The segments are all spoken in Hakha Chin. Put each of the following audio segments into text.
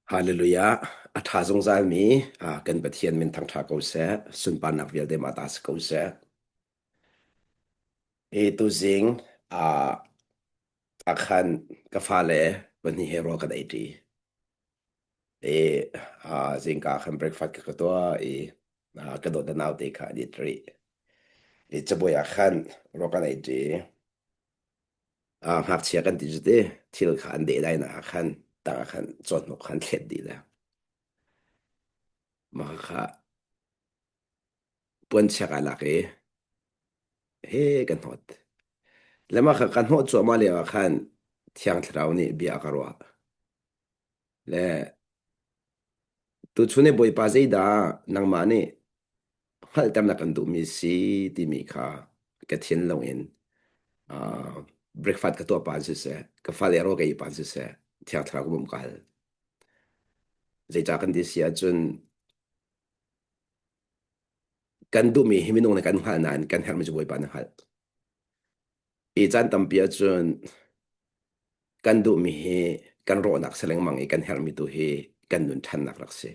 Hallelujah. A ṭha zungzalmi ah, kan Pathian min thangṭha ko seh. Sunparnak vialte mah ta si ko seh. Hi tuzing ah ah khan ka fale pahnih he rawl kan ei ṭi. I ah, zingka khan breakfast ka ka tuah i ah, ka dawt na naute kha an it rih. I cabuai ah khan rawl kan ei ṭi. Ah, ngakchia kan ti cu ti thil kha an deh lai nak ah khan tang ah khan cawhnuk khan thlet dih le mah kha puanchia kaa lak i he kan hnawt. Le mah kha ka hnawh cuahmah lio ah khan Thiang Thlarau nih bia a ka ruah. Le tuchun i Bawipa zeidah nangmah nih hngalhter na kan duhmi si timi kha ka thinlung in uh, breakfast ka tuah pah siseh, ka fale rawl ka ei pah siseh, Thiang Thlarau ka bawmh ka hal. Zeicah kan ti si ahcun kan duhmi hi minung nih kan hngalh nain kan herhmi cu Bawipa nih a hngalh. Hi caan tampi ahcun kan duhmi hi kan rawhnak si lengmang i kan herhmi tu hi kan nun ṭhannak rak si.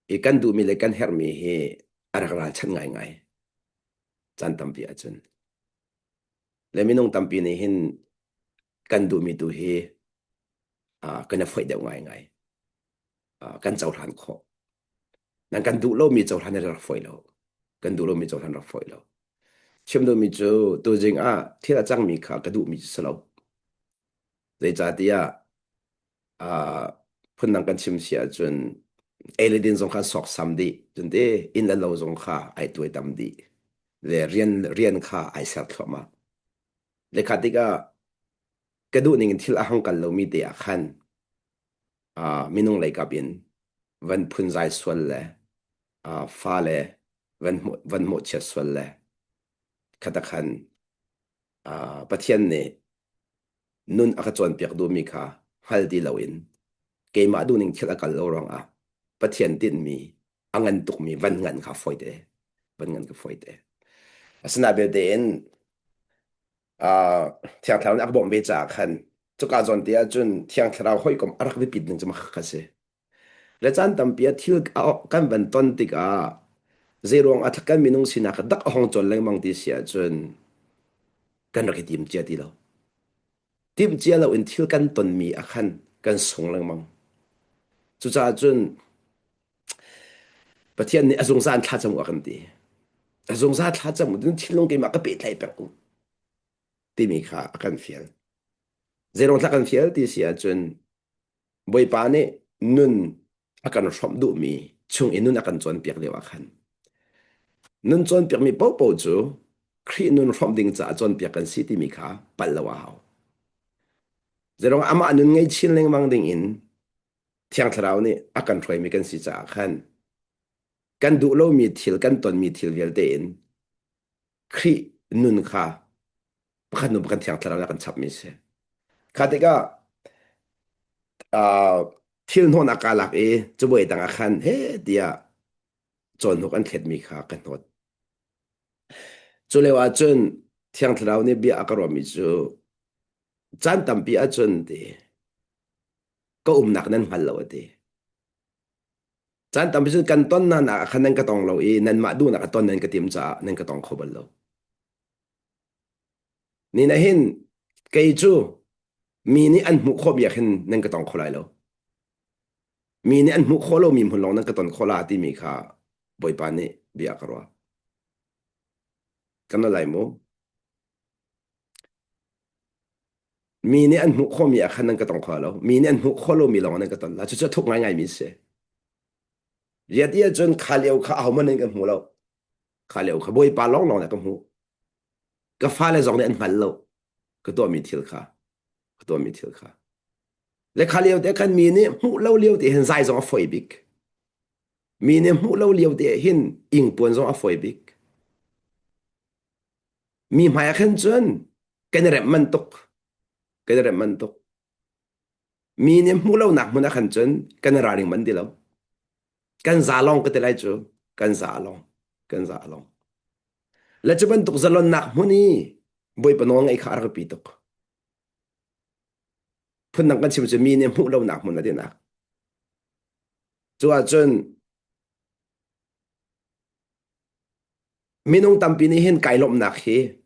I kan duhmi le kan herhmi hi a rak ralchanh ngaingai caan tampi ahcun. Le minung tampi nih hin kan duhmi tu hi uh, kan i foih deuh ngaingai. Uh, kan cohlan khawh. Nan kan duh lomi cohlan hi rak fawi lo. Kan duh lomi cohlan rak fawi lo. Chim duhmi cu tuzing ah thil a cangmi kha ka duhmi cu si lo. Zeicahtiah uh, phundang kan chim si ahcun ei le din zong kha sawksam dih. Cun te inn le lo zong kha ai tuaitam dih. Le rian rian kha ai ser thluahmah. Le kha tikah ka duh ning in thil a hang kal lomi te ah khan uh, minung lei kap in van phunzai sual le uh, fale van van mawhchiat sual le khata khan uh, Pathian nih nun a ka cawnpiak duhmi kha hngal ti loin keimah duhning thil a kal lo ruangah Pathian tinhmi a ngan tukmi van ngan kha fawite van ngan ka fawite asina belte in uh, Thiang Thlarau nih a ka bawmh ve caah khan cuka zawn te ahcun Thiang Thlarau hawikom a rak biapit ning cu mak a si. Le caan tampi ah thil kan van ton tikah zeiruang ah kan minung sinak dak a hong cawl lengmang ti si ahcun kan rak i tim cia ti lo. Timh cia lo in thil kan tonmi ah khan kan sung lengmang. Cucaah cun Pathian nih a zungzal in thlacam u a kan ti. A zungzal thlacam u thinlung keimah ka pehtlaih peng u timi kha a kan fial. Zeiruang thla kan fial ti si ahcun Bawipa nih nun a kan hrawmh duhmi chung i nun a kan cawnpiak lio ah khan nun cawnpiakmi paohpaoh cu Khrih nun hrawmh ding caah cawnpiak kan si timi kha palh lo a hau. Zeiruang amah nun ngei chin lengmang ding in Thiang Thlarau nih a kan hruaimi kan si caah khan kan duh lomi thil kan tonmi thil vialte in Khrih nun kha pakhat hnu pakhat Thiang Thlarau nih a kan chapmi a si. Kha tikah uh, thil hnawn a ka lak i cabuai tangah khan he tiah cawnhnuk an thletmi kha ka hnawt. Cu lio ah cun Thiang Thlarau nih bia a ka ruahmi cu caan tampi ahcun ti ka umnak nan hngal lo a ti. Caan tampi cun kan ton hna nak ah khan nan ka tong lo i nanmah duhnak a ton nan ka tim caah nan ka tong kho bal lo. Ni na hin kei cu mi nih an hmuh khawh bia khin nan ka tong kho lai lo. Mi nih an hmuh khawh lomi hmun lawng nan ka ton khawh la timi kha Bawipa nih bia ka ruah. Kan lai mu. Mi nih an hmuh khawhmi ah khan nan ka tong kho lo. Mi nih an hmuh khawh lomi lawng nan ka ton la. Cucu a thuk ngaingaimi a si. Riat i ahcun kha lio kha ahohmanh nan kan hmu lo. Kha lio kha Bawipa lawnglawng nih ka hmuh. Ka fale zong nih an hngal lo. Ka tuahmi thil kha. Ka tuahmi thil kha. Le kha lio te khan mi nih hmuh lo lio te hin zai zong a fawi bik. Mi nih hmuh lo lio te hin ingpuan zong a fawi bik. Mi hmai ah khan cun kan i remh man tuk. Kan i remh man tuk. Mi nih hmuh lonak hmun ah khan cun kan i ralring man ti lo. Kan za lawng ka ti lai cu. Kan za lawng. Kan za lawng. Le cu bantuk zalonnak hmun i Bawipa nawl ngaih kha a rak biapi tuk. Phundang kan chim cu mi nih hmuh lonak hmun a tinak. Cu ahcun minung tampi nih hin kai lawmhnak hi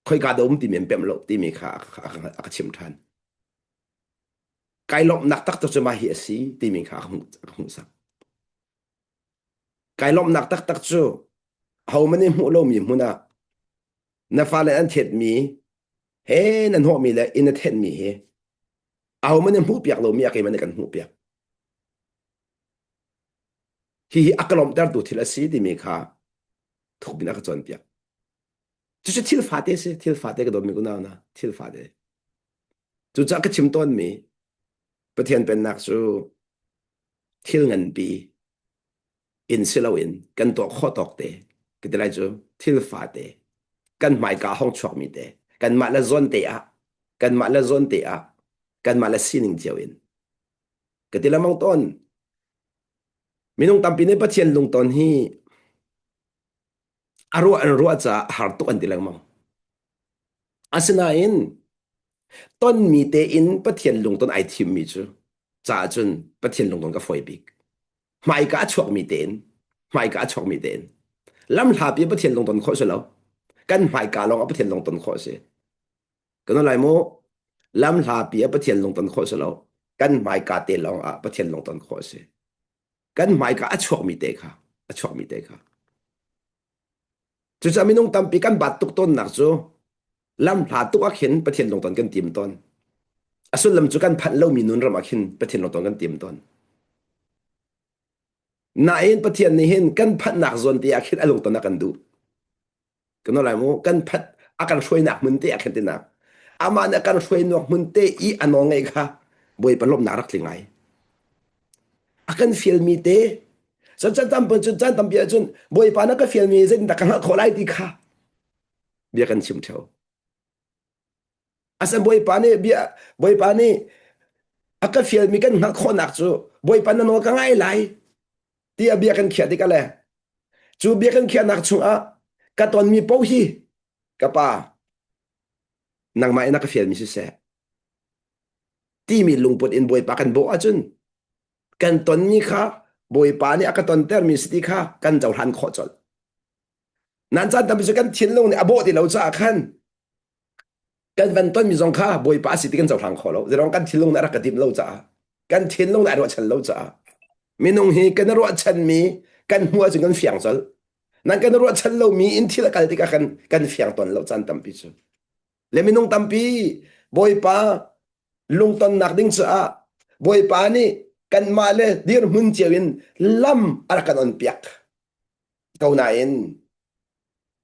khoika dah um timi an pemh lo timi kha a ka chimh ṭhan. Kai lawmhnak taktak cu mah hi a si timi kha a ka hmuhsak. Kai lawmhnak taktak cu ahohmanh nih hmuh lomi hmun ah na fale an thetmi he nan hnawhmi le inn a thenmi hi ahohmanh nih hmuhpiak lomi ah keimah nih kan hmuhpiak. Hihi a ka lawmhtertu thil a si timi kha thuk in a ka cawnpiak. Cucu thil fate si, thil fate ka dawtmi unau hna, thil fate. Cucaah ka chim tawnmi Pathian pennak cu thil nganpi in si loin kan tuah khawh tawk te ka ti lai cu thil fate kan hmaika hong chuakmi te kanmah le zawn te ah kanmah le zawn te ah kanmah le sining cio in ka ti lengmang tawn minung tampi nih Pathian lungton hi a ruah an ruah caah har tuk an ti lengmang. Asinain tonmi tein Pathian lungton ai thimmi cu caah cun Pathian lungton ka fawi bik. Hmaika a chuakmi tein hmaika a chuakmi tein lamhlapi Pathian lungton khawh si lo. Kan hmaika lawng ah Pathian lungton khawh si. Kan lai mu lamhlapi ah Pathian lungton khawh si lo. Kan hmaika te lawng ah Pathian lungton khawh si. Kan hmaika a chuakmi te kha a chuakmi te kha cucaah minung tampi kan bat tuk tawnnak cu lamhla tuk ah khin Pathian lungton kan tim tawn a sullam cu kan phanh lomi nun ram ah khin Pathian lungton kan tim tawn nain Pathian nih hin kan phanhnak zawn te ah khin a lungton a kan duh Kan lai mu kan phat a kan hruainak hmun te a khen tinak amah nih a kan hruainak hmun te i a nawl ngeih kha Bawipa lawmhnak rak tling ai a kan fialmi te cun chan tam cun chan tampi ahcun Bawipa na ka fialmi zeitindah ka hngalh khawh lai ti kha bia kan chim theo asan Bawipa nih bia Bawipa nih a ka fialmi kan hngalh khawhnak cu Bawipa na nawl ka ngai lai tiah bia kan khiah tikah le cu bia kan khiahnak chungah ka tonmi paoh hi ka pa nangmah in a ka fialmi siseh timi lungput in Bawipa kan bawh ahcun kan tonmi kha Bawipa nih a ka tontermi si ti kha kan cohlan khawh colh. Nan caan tampi cu kan thinlung nih a bawh ti lo caah khan kan van tonmi zong kha Bawipa a si ti kan cohlang kho lo. Zeirong kan thinlung nih a rak ka timh lo caah kan thinlung nih a ruahchan lo caah minung hi kan ruahchanmi kan hmuh ahcun kan fiang colh. Nan kan ruahchan lomi in thil a kal tikah kan kan fiang tawn lo caan tampi cu. Le minung tampi Bawipa lungtonnak ding caah Bawipa nih kanmah le dirhmun cio in lam a rak kan on piak ko nain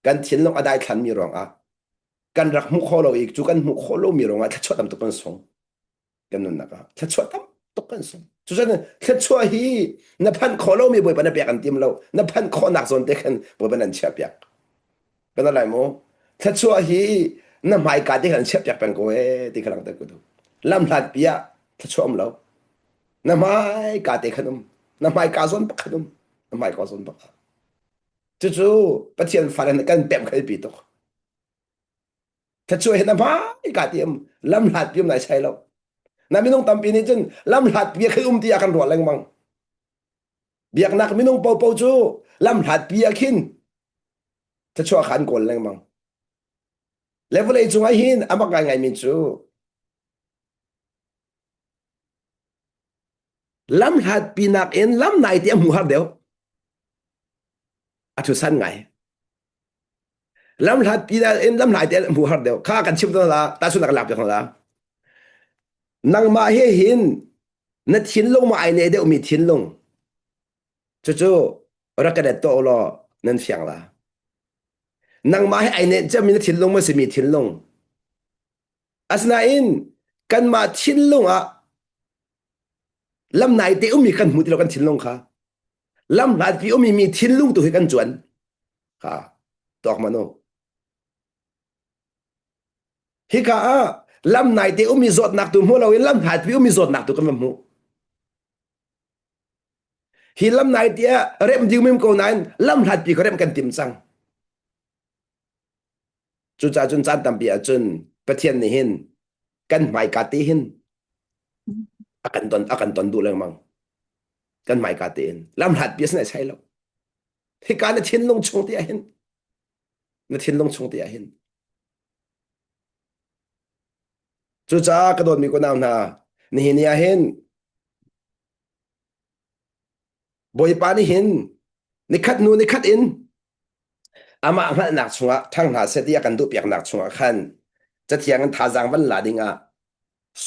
kan thinlung a daithlanmi ruangah kan rak hmuh khawh lo i cu kan hmuh khawh lomi ruangah thluachuah tam tuk kan sung kan nunnak ah thluachuah tam tuk kan sung cucun thluachuah hi na phanh khawh lomi bawipa na pek an tim lo na phanh khawhnak zawn te khan bawipa nan chiah piak kan lai mu thluachuah hi na hmaika te khan chiah piak peng ko e ti kha langter ko du lam hlat pi ah thluachuah um lo na hmaika te khan um na hmaika zawn pakhat um na hmaika zawn pakhat Cucu Pathian fale nih kan pemh khalpi tuk. Thluachuah hi na hmai ka ti um lam hlat pi um nai sai lo. Na minung tampi nih cun lam hlat pi khi um ti ah kan ruah lengmang. Biaknak minung popo cu lam hlat pi ah khin thluachuah kha an kawl lengmang. Le vawlei cungah hin a mak ngaingai mi cu lam hlat pi nakin lam nai ti a hmu har deuh. A thu san ngai. Lam hlat pi in lam hlai te hmu har deuh. Kha kan chim tawn la, ta sun ka lak piak la. Nangmah he hin na thinlung ma ai ne deuh mi thinlung. Cucu rak ka det to law nan fiang la. Nangmah he ai ne cem mi na thinlung ma si mi thinlung. Asinain kanmah thinlung ah lam nai te ummi kan hmu ti lo kan thinlung kha. Lam hlatpi ummi mi thinlung tu hi kan cuan. Ha, tuak manu. Hika ah lam nai te ummi zawtnak tu hmu loin lam hlatpi ummi zawtnak tu kan va hmu. Hi lam nai te ah remh ding mim ko nain lam hlatpi kha remh kan tim cang. Cucaah cun caan tampi ahcun Pathian nih hin kan hmaika te hin A kan ton a kan ton duh lengmang. Kan hmaika tein lamhlat pi a si sai lo. Hika na thinlung chung te ah hin na thinlung chung te ah hin Cucaah ka dawtmi kunau hna, nihin ni ah hin Bawipa nih hin nikhat hnu nikhat in amah hngalhnak chungah ṭhang hna seh ti a kan duhpiaknak chungah khan Cathiang in thazaang van la dingah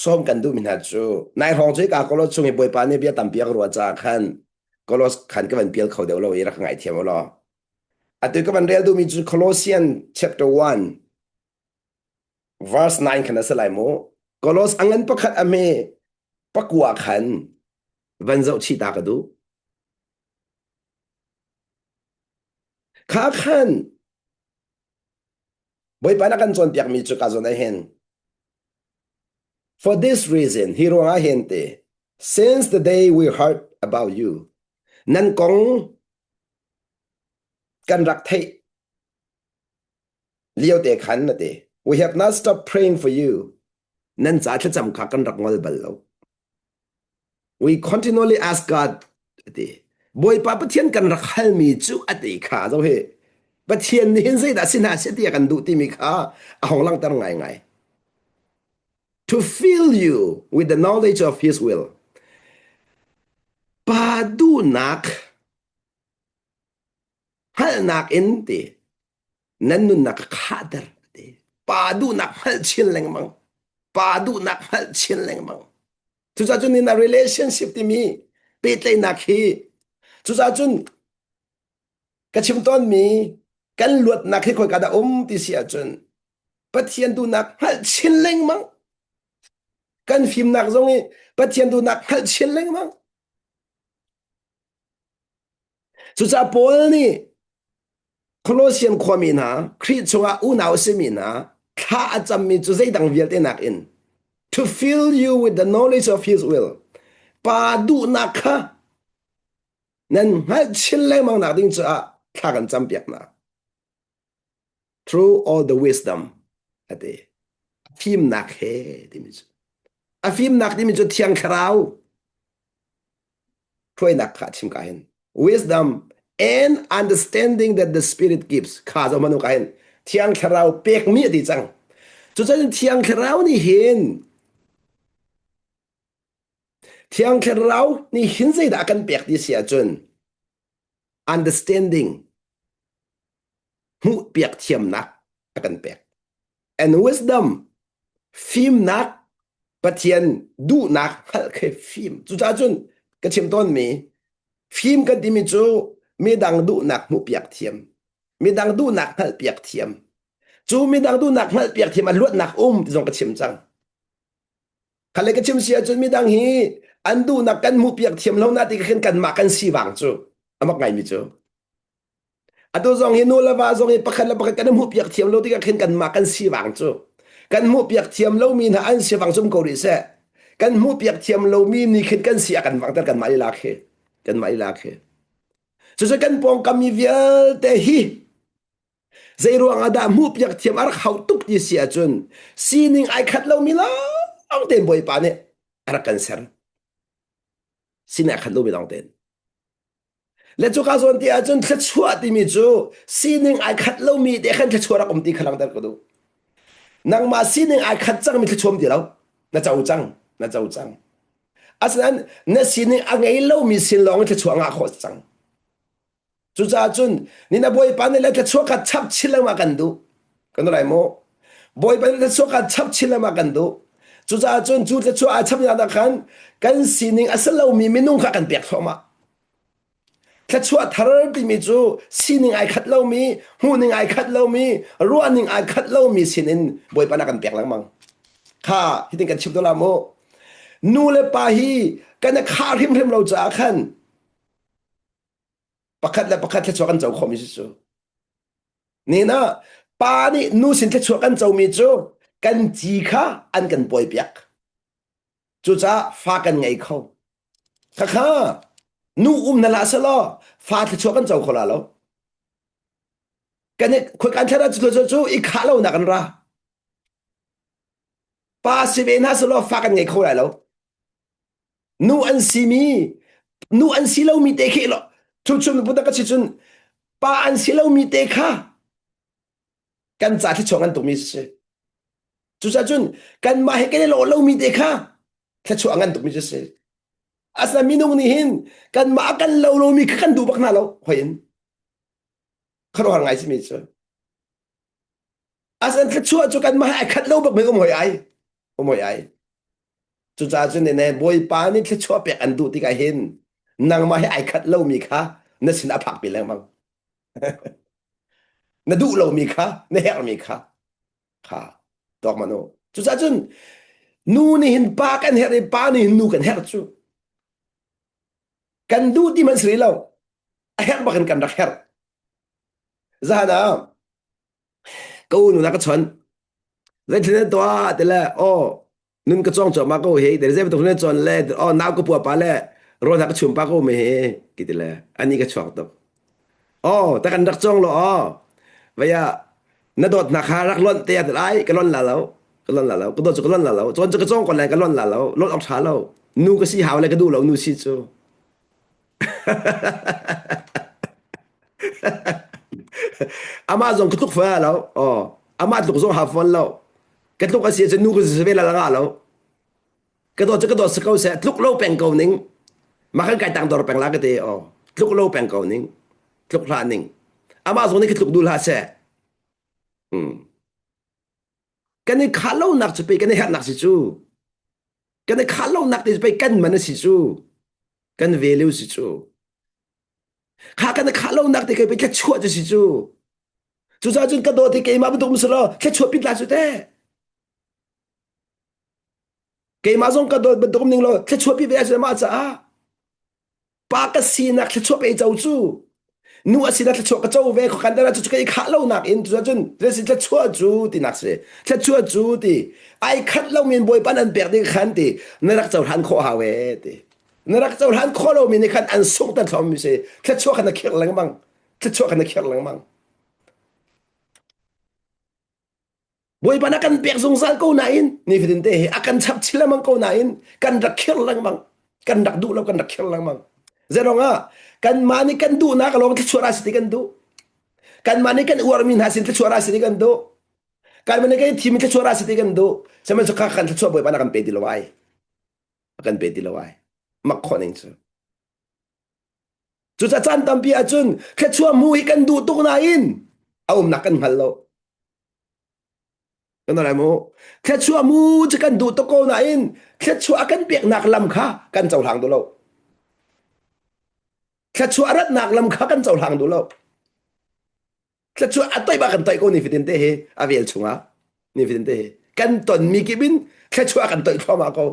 sawm kan duhmi hna cu nai hrawng cu hika Kolos chung i Bawipa nih bia tampi a ka ruah caah khan Kolos khan ka van pial kho deuh lo i rak ngaithiam u law. Atu ka van rel duhmi cu Colossian chapter 1 verse 9 khan a si lai mu. Kolos a ngan pakhat a hme pakua khan van zoh chih ta ka duh. Kha khan Bawipa na kan cawnpiakmi cu ka zawn ah hin For this reason, hi ruangah hin te, since the day we heard about you, nan kong kan rak theih lio te khan na ti. We have not stopped praying for you. Nan ca thlacam kha kan rak ngol bal lo. We continually ask God ati. Bawipa Pathian kan rak halmi cu ati kha zo hi. Pathian nih hin zeidah si hna seh ti a kan duh timi kha a hong langhter ngaingai. To fill you with the knowledge of his will. Pa duhnak hngalhnak in ti nan nunnak ka khahter ti pa duhnak hngalh chin lengmang pa duhnak hngalh chin lengmang cucaah cun in a relationship timi pehtlaihnak hi cucaah cun ka chim tawnmi kan luatnak hi khoi ka dah um ti si ahcun Pathian duhnak hngalh chin lengmang kan fimnak zong hi Pathian duhnak hngalh chin lengmang Cucaah Paul nih Colossian khuami hna, Khrih chungah unau a simi hna, thla a cammi cu zeidang vialte nakin to fill you with the knowledge of his will pa duhnak kha nan hngalh chin lengmang nak ding caah thla kan campiak hna. Through all the wisdom a ti. Fimnak he timi cu. A fimnak timi cu Thiang Thlarau hruainak kha a chim ka hin. Wisdom and understanding that the Spirit gives kha zo manu ka hin Thiang Thlarau pekmi a ti cang. Cucun Thiang Thlarau nih hin Thiang Thlarau nih hin zeidah a kan pek ti si ahcun understanding hmuhpiak thiamnak a kan pek. And wisdom fimnak Pathian duhnak hngalh khi fim. Cucaah cun ka chim tawnmi fim kan timi cu midang duhnak hmuhpiak thiam, midang duhnak hngalhpiak thiam. Cu midang duhnak hngalhpiak thiam a luatnak um ti zong ka chim cang. Khale ka chim si ahcun midang hi an duhnak kan hmuhpiak thiam lo na ti khin kanmah kan si vang cu amak ngaimi cu. Atu zong hi nu le va zong hi pakhat le pakhat kan i hmuhpiak thiam lo tikah khin kanmah kan sivang cu. Kan hmuhpiak thiam lomi hna an sivang zum ko rih seh. Kan hmuhpiak thiam lomi nih khin kan si a kan vangter kanmah lila khi. Kanmah lila khi. Cucu kan pawngkam mi vialte hi zei ruang ah dah hmuhpiak thiam a rak hau tuk ti si ahcun sining ai khat lomi lawng tein Bawipa nih a rak kan ser. Sining ai khat lomi lawng tein. Le cuka zawn ti ahcun thluachuah timi cu sining ai khat lomi te khan thluachuah rak um ti kha langhter ka duh. Nangmah sining ai khat cangmi thluachuah um ti lo. Na co cang, na co cang. Asinain na sining a ngei lomi sin lawng in thluachuah ngah khawh cang. Cucaah cun ni na Bawipa nih le thluachuah kha chap chin lengmang kan duh. Kan lai maw? Bawipa nih thluachuah kha chap chin lengmang kan duh. Cucaah cun cu thluachuah a chap nak khan kan sining a si lomi minung kha kan pek thluahmah. Thluachuah thar timi cu sining ai khat lomi, hmuhning ai khat lomi, ruahning ai khat lomi sinin Bawipa na kan pek lengmang. Kha hitin kan chim to la mu. Nu le pa hi kan i khah hrimhrim lo caah khan pakhat le pakhat thluachuah kan co khawhmi si cu. Nin ah pa nih nu sin thluachuah kan comi cu kan ci kha an kan pawipiak. Cucaah fa kan ngei kho. Khakha nu um na la selaw fa thluachuah kan co kho la lo. Kan i khoi kan thla cu cu cu i khah lo nak an ra. Pa si ve hna selaw fa kan ngei kho lai lo. Nu an simi nu an si lomi te khi lo chun puta ka si cun pa an si lomi te kha kan ca thluachuah ngan tukmi si. Cucaah cun kanmah he kan i lawh lomi te kha thluachuah ngan tukmi cu si. Asinain minung nih hin kanmah a kan lo lomi kha kan duh bak hna lo hoi in. Khuaruahhar ngai simi cu. Asinain thluachuah cu kanmah he ai khat lo bak mi um hoi ai. Um hoi ai. Cucaah cun ne Bawipa nih thluachuah pek an duh tikah hin nangmah he ai khat lomi kha na sin a phakpi lengmang. Na duh lomi kha, na herhmi kha kha tuak man u. Cucaah cun nu nih hin pa kan herh i pa nih hin nu kan herh cu. Kan duh ti hmanh si rih lo. A herh bak in kan rak herh. Zahan ah ka unu na ka chawnh. Zeitin na tuah ti le aw nun ka cawng cuahmah ko hi zei bantuk na cawn le aw nau ka pua pa le rawl ka chum pa ko me hi ki ti le ani ka chuak tuk. Aw ta kan rak cawng lo aw vaya na dawt na kha rak lonh te at lai ka lon la lo ka lon la lo ka dawt cu ka lon la lo cawn cu ka cawng ko lai ka lon la lo lon awk tha lo nu ka si hau le ka duh lo nu si cu Amah zong ka tluk fa lo. Oh, amah tluk zong ha fawn lo. Ka tluk a si ahcun nu ka si ve la nga lo. Ka dawt cu ka dawt si ko seh. Tluk lo peng ko ning. Mah kan kai tang dor peng la ka ti. Oh, tluk lo peng ko ning. Tluk hlah ning. Amah zong nih ka tluk duh hlah seh. Hmm. Kan i khah lonak cu pei kan i herhnak si cu. Kan i khah lonak te cu pei kan man a si cu. Kan value si cu. Kha kan i khah lonak te kei pei thluachuah cu si cu. Cucaah cun ka dawt i keimah bantuk um selaw thluachuah pit la cu teh. Keimah zong ka dawt bantuk um ning law thluachuah pi ve a mah caah. Pa ka sinak thluachuah pe co cu nu a sinak thluachuah ka co ve kan dara cu ka i khah lonak in cucun si thluachuah cu tinak si thluachuah cu ti ai khat lo min bawipa nan pek ding khan ti na rak cohlan khawh hau e ti na rak cohlan khawh lo mi nih khan an sungh ta thlom mi si thluachuah khan na khirh lengmang thluachuah khan na khirh lengmang Bawipa na kan pek zungzal ko nain nifatin te hi a kan chap chin lengmang ko nain kan rak khir lengmang kan rak duh lo kan rak khir lengmang zeirong ah kanmah nih kan duhnak lawng thluachuah ra si ti kan duh kanmah nih kan uarmi hna sin thluachuah ra si ti kan duh kanmah nih kan thimi thluachuah ra si ti kan duh sihmanhsehlaw kha kan thluachuah Bawipa na kan pe ti lo ai a kan pe ti lo ai mak khawh ning cu cucaah caan tampi ahcun thluachuah mu hi kan duh tuk nain a umnak kan hngal lo Kan lai mu. Thluachuah mu cu kan duh tuk ko nain thluachuah a kan peknak lam kha kan cohlang duh lo. Thluachuah a ratnak lam kha kan cohlang duh lo. Thluachuah a toih ba kan toih ko ni fatin te hi a vel chungah ni fatin te hi kan tonmi kip in thluachuah kan toih thluahmah ko.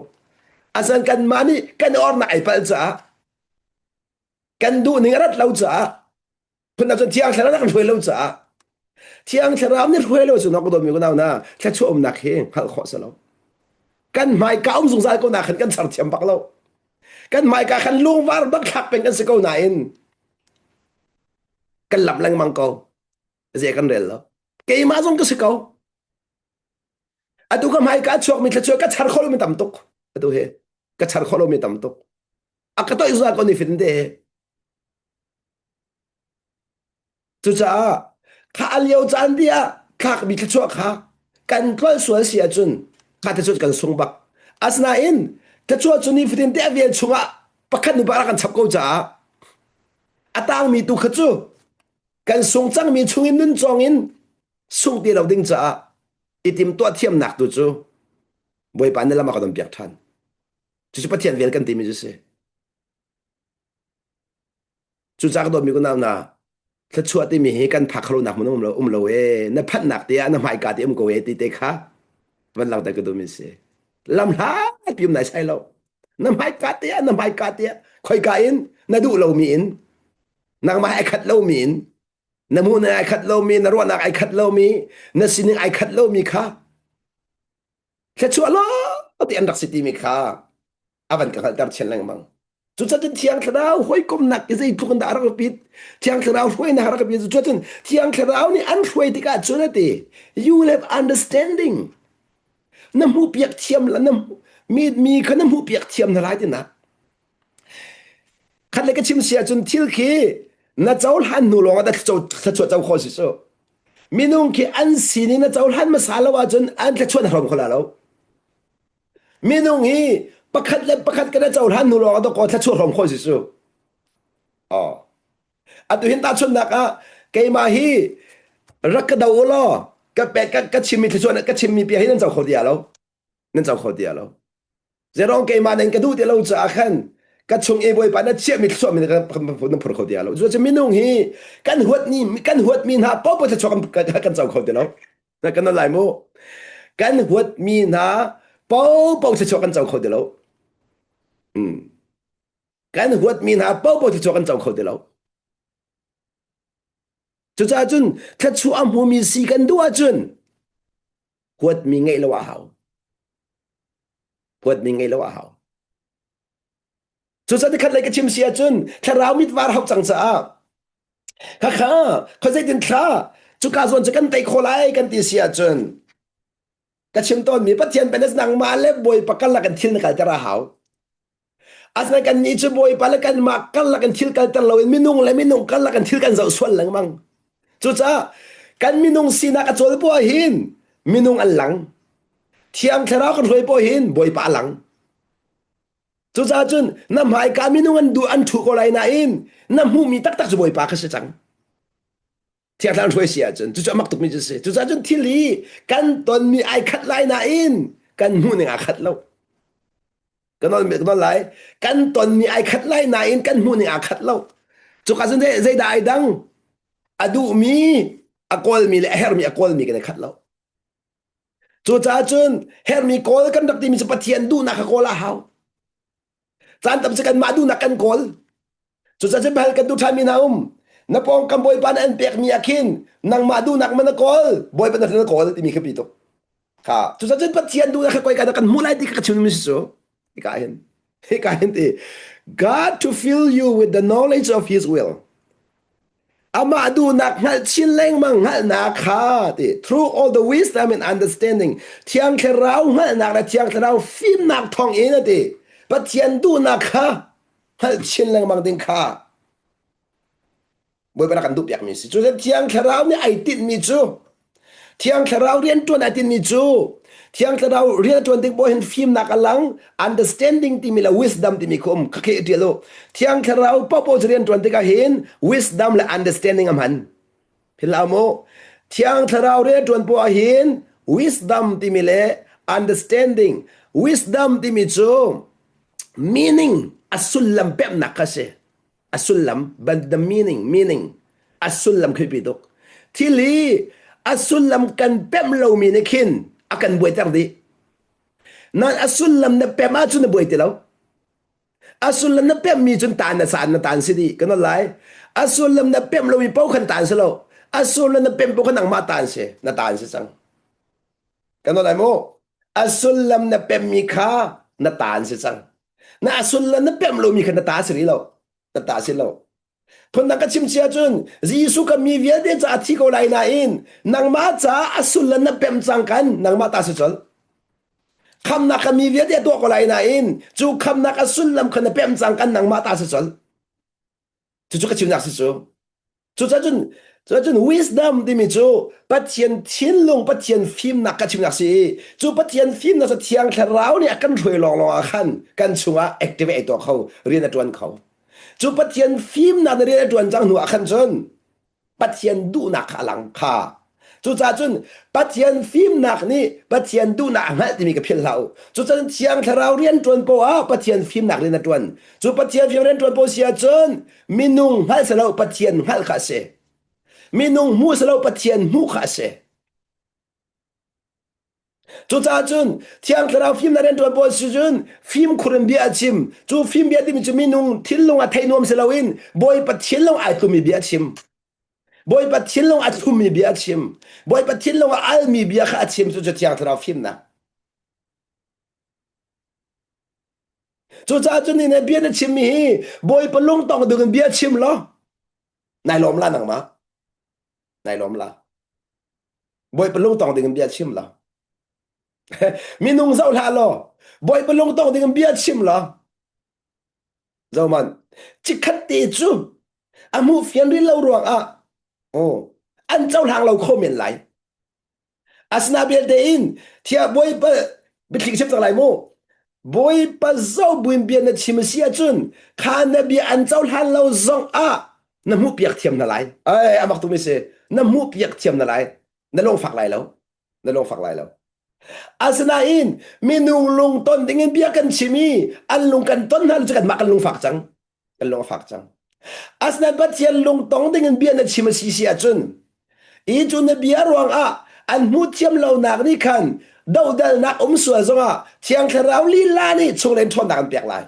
Asan kan mah nih kan ornak ai palh caah kan duh ning a rat lo caah Phun cun Thiang Thlarau kan hruai lo caah Thiang Thlarau nih hruai lo cu na ka dawtmi ka nau na thluachuah umnak hi hngalh khawh si lo. Kan hmaika um zungzal ko na khan kan char thiam bak lo. Kan hmaika khan lungvar bak thlak peng kan si ko nain kan lam lengmang ko. Zei kan rel lo. Keimah zong ka si ko. Atu ka hmaika chuakmi thluachuah ka char kho lomi tam tuk. Atu hi ka char kho lomi tam tuk. A ka toih zungzal ko ni fin te. Cucaah kha a lio caan te ah thlakmi thluachuah kha kan tlolh sual si ahcun kha thluachuah kan sung bak. Asinain thluachuah cu nifatin te a vel chungah pakhat nu pakhat kan chap ko caah a tangmi tu kha cu kan sung cangmi chungin nun cawng in sung ti lo ding caah i timtuah thiamnak tu cu Bawipa nih lam a kan on piak ṭhan. Cucu Pathian vel kan timi cu si. Cucaah ka dawtmi kunau hna, thluachuah timi hi kan phak kholonak hmun um lo um lo e na phanhnak te ah na hmaika te um ko e ti te kha van langhter ka duhmi si. Lam hlat pi um nai sai lo. Na hmaika te ah na hmaika te ah khoika in na duh lomi in nangmah ai khat lomi in na hmuhning ai khat lomi na ruahnak ai khat lomi na sining ai khat lomi kha thluachuah lo ti an rak si timi kha a van ka hngalhter chin lengmang. Cucun Thiang Thlarau hawikomnak i zeitluk in dah a rak biapit. Thiang Thlarau hruainak a rak biapit. Cucun Thiang Thlarau nih an hruai tikah cun a ti, you will have understanding. Na hmuhpiak thiam la, na mi, mi kha na hmuhpiak thiam hna lai tinak. Khat le ka chim si ahcun thil khi na cohlan hnu lawng ah thluachuah co khawh si cu. Minung khi an sining na cohlan hmasa lo ahcun an thluachuah na hrawm kho la lo. Minung hi pakhat le pakhat kan i cohlan hnu lawng ah dawkaw thluachuah hrawm khawh si cu. Oh. Atu hin tahchunhnak ah keimah hi rak ka do u law ka pe ka, ka chimmi thluachuah ka chimmi bia hi nan co kho ti lo. Nan co kho ti lo. Zerong keimah nan ka duh ti lo caah khan ka chung i Bawipa na chiahmi thluachuah mi na phur kho ti lo. Cucaah minung hi kan huat ni kan huatmi hna paohpaoh thluachuah kan, kan co kho ti lo. Na kan lai mu. Kan huatmi hna paohpaoh thluachuah kan co kho ti lo. Hmm. Kan huatmi hna paohpaoh thluachuah kan co kho ti lo. Cucaah cun thluachuah a hmumi si kan duh ahcun huatmi ngeih lo a hau. Huatmi ngeih lo a hau. Cucaah nikhat lei ka chim si ahcun thlarau mit var hau cang caah khakha khuazeitin thla cuka zawn cu kan tei kho lai kan ti si ahcun ka chim tawnmi Pathian pen nangmah le Bawipa karlak in thil na kalter a hau. Asinain kannih cu Bawipa le kanmah karlak in thil kalter loin minung le minung karlak in thil kan zoh sual lengmang. Cucaah kan minung sinak a cawl poah hin minung an lang. Thiang Thlarau kan hruai poah hin Bawipa a lang. Cucaah cun na hmaika minung an duh an ṭhu ko lai nain na hmuhmi taktak cu Bawipa kha si cang. Thiang Thlarau hruai si ahcun cucu a mak tukmi cu si. Cucaah cun thil hi kan tonmi ai khat lai nain kan hmuhning aa khat lo. Kan nawl kan nawl lai. Kan tonmi ai khat lai nain kan hmuhning aa khat lo. Cuka cun zeidah ai dang? A duhmi, a kawlmi le a herhmi a kawlmi kan i khat lo. Cucaah cun herhmi kawl kan rak timi cu Pathian duhnak kha kawl a hau. Caan tam cu kanmah duhnak kan kawl. Cucaah cun hal kan duh ṭhanmi hna um. Na pawngkam Bawipa nih an pekmi ah khin nangmah duhnak man na kawl, Bawipa na na kawl timi khi pi tuk. Kha cucaah cun Pathian duhnak kha koi ka kan hmuh lai ti kha ka chimmi si cu. Hika hin. Hika hin ti. God to fill you with the knowledge of his will. Amah duhnak hngalh chin lengmang hngalhnak kha ti through all the wisdom and understanding Thiang Thlarau hngalhnak le Thiang Thlarau fimnak thawng in a ti. Pathian duhnak kha hngalh chin lengmang ding kha Bawipa rak kan duh piakmi si. Cu Thiang Thlarau nih ai tinhmi cu Thiang Thlarau rianṭuan ai tinhmi cu Thiang Thlarau rian a ṭuan tik poh hin fimnak a lang understanding timi le wisdom timi khu um khakhe ṭial u. Thiang Thlarau paohpaoh cu rian ṭuan tikah hin wisdom le understanding a hman. Philh mu. Thiang Thlarau rian a ṭuan poh ah hin wisdom timi le understanding wisdom timi cu meaning a sullam pemhnak kha si. A sullam but the meaning meaning a sullam khi pi tuk. Thil hi a sullam kan pemh lomi nih khin a kan buaiter dih. Nan a sullam na pemh ahcun na buai ti lo. A sullam na pemhmi cun taan na saan na taan si dih kan lai. A sullam na pemh lomi paoh khan taan si lo. A sullam na pemh paoh khan nangmah taan si na taan si cang. Kan lai mu. A sullam na pemhmi kha na taan si cang. Na a sullam na pemh lomi kha na ta si rih lo. Na ta si lo. Phundang ka chim cia cun Jesuh ka mi vialte caah thi ko lai nain nangmah caah a sullam na pemh cang kan nangmah ta si colh. Khamnak kha mi vialte a tuah ko lai nain cu khamnak a sullam kha na pemh cang kan nangmah ta si colh. Cucu ka chimnak si cu. Cucaah cun cucun wisdom timi cu Pathian thinlung Pathian fimnak ka chimnak si i cu Pathian fimnak cu Thiang Thlarau nih a kan hruai lawnglawng ah khan kan chungah activate tuah kho rian a ṭuan kho. Cu Pathian fimnak na rian a ṭuan cang hnu ah khan cun Pathian duhnak kha a lang kha. Cucaah cun Pathian fimnak nih Pathian duhnak a hngalh timi ka philh hlah u. Cucun Thiang Thlarau rian ṭuan poah ah Pathian fimnak rian a ṭuan. Cu Pathian fim rian ṭuan poah si ahcun minung hngalh si lo Pathian hngalh kha a si. Minung hmuh si lo Pathian hmuh kha a si. Cucaah cun Thiang Thlarau fimnak rian ṭuan pawl si cun fimkhur in bia a chim. Cu fim bia timi cu minung thinlung ah theih nuam si loin Bawipa thinlung ai tlummi bia a chim. Bawipa thinlung a thlummi bia a chim. Bawipa thinlung a almi bia kha a chim cu cu Thiang Thlarau fimnak. Cucaah cun ni bia na chimmi hi Bawipa lungtong ding in bia chim law nai lawm la nangmah. Nai lawm la. Bawipa lungtong ding in bia chim law. Minung zoh hlah law Bawipa lungtong ding in bia chim law. Zohman. Chikkhat te cu a hmuh fian rih lo ruangah oh, an cohlang lo kho men lai. Asina belte in thia Bawipa biathli chim cang lai mu. Bawipa zo buin bia na chim a si ahcun kha na bia an cohlan lo zong ah na hmuh piak thiam hna lai. Ai amak tu mi si. Na hmuh piak thiam hna lai. Na lungfak lai lo. Na lungfak lai lo. Asinain minung lungton ding in bia kan chim i an lung kan ton hna cu kanmah kan lungfak cang. Kan lung a fak cang. Asinain Pathian lungtong ding in bia na chim a si si ahcun i cu na bia ruangah an hmuh thiam lonak nih khan dohdalnak um sual zongah Thiang Thlarau lila nih chunglei in ṭhawnnak an pek lai.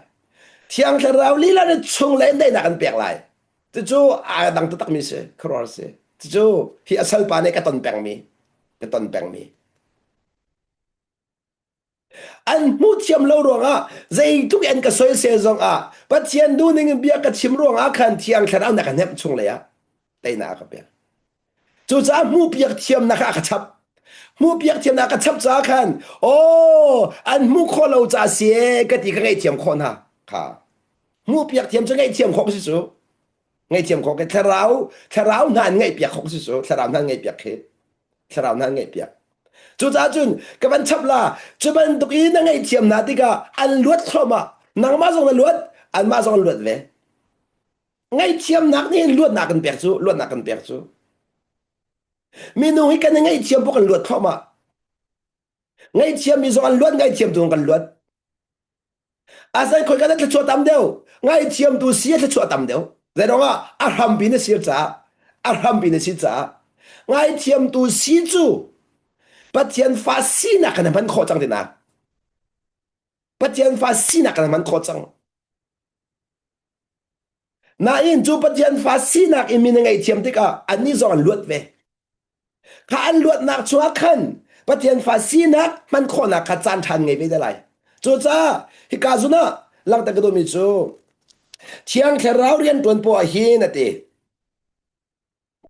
Thiang Thlarau lila nih chunglei in daihnak an pek lai. Cucu aa dang taktakmi si, khuaruahhar si. Cucu hi a salpa nih ka ton pengmi, ka ton pengmi. An hmuh thiam lo ruangah zeitluk an ka soisel zongah Pathian duhning in bia ka chim ruangah khan Thiang Thlarau na ka hnemh chung lei ah teinak a ka pek. Cucaah hmuhpiak thiamnak kha a ka chap. Hmuhpiak thiamnak a ka chap caah khan aw an hmuh khawh lo caah si ee ka ti ka ngaihthiam khawh hna kha. Hmuhpiak thiam cu ngaihthiam khawh si cu. Ngaihthiam khawh khi thlarau thlarau hna an ngaihpiak khawh si cu thlarau hna an ngaihpiak khi thlarau hna an ngaihpiak. Cucaah cun ka van chap la cu bantuk i na ngaihthiam hna tikah an luat thluahmah nangmah zong na luat anmah zong an luat ve. Ngaihthiamnak nih hin luatnak kan pek cu luatnak kan pek cu. Minung hi kan i ngaihthiam pawh kan luat thluahmah. Ngaihthiammi zong an luat ngaihthiamtu zong kan luat. Asai khoi kan thluachuah tam deuh. Ngaihthiamtu si a thluachuah tam deuh. Zeiruangah a hrampi na sir caah a hrampi na si caah ngaithiamtu si cu Pathian fa sinak kan hman khawh cang tinak. Pathian fa sinak kan hman khawh cang. Nain cu Pathian fa sinak in mi na ngaihthiam tikah annih zong an luat ve. Kha an luatnak chungah khan Pathian fa sinak hman khawhnak kha caan ṭha ngei ve te lai. Cucaah hika zun ah langhter ka duhmi cu Thiang Thlarau rianṭuan poah hin a ti.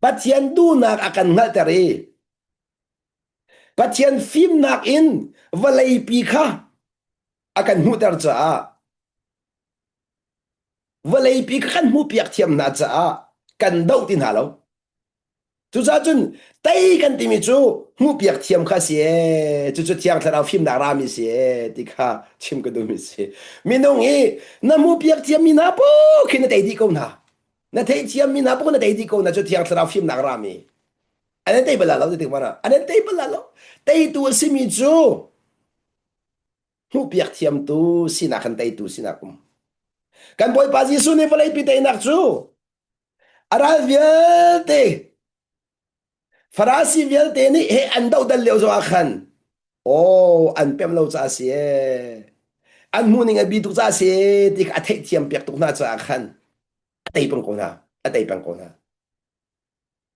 Pathian duhnak a kan hngalhter i Pathian fimnak in vawleipi kha a kan hmuhter caah vawleipi kha kan hmuhpiak thiam hna caah kan doh ti hna lo. Cucaah cun tei kan timi cu hmuhpiak thiam kha si ee cucu Thiang Thlarau fimnak rami si ee ti kha chim ka duhmi si. Minung hi na hmuhpiak thiammi hna paoh khi na tei dih ko hna. Na theihthiammi hna paoh na tei dih ko hna cu Thiang Thlarau fimnak rami. An in tei bal lo ti tik mana an in tei bal lo. Teitu a simi cu hmuhpiak thiamtu sinak kan teitu sinak um. Kan Bawipa Jesuh nih vawleipi teinak cu A ral vialte Farasi vialte nih he an dohdal lio zongah khan aw an pem lo caah si ee an hmuhning a bi tuk caah si ee ti kha a theihthiam piak tuk hna caah khan a tei peng ko hna a tei peng ko hna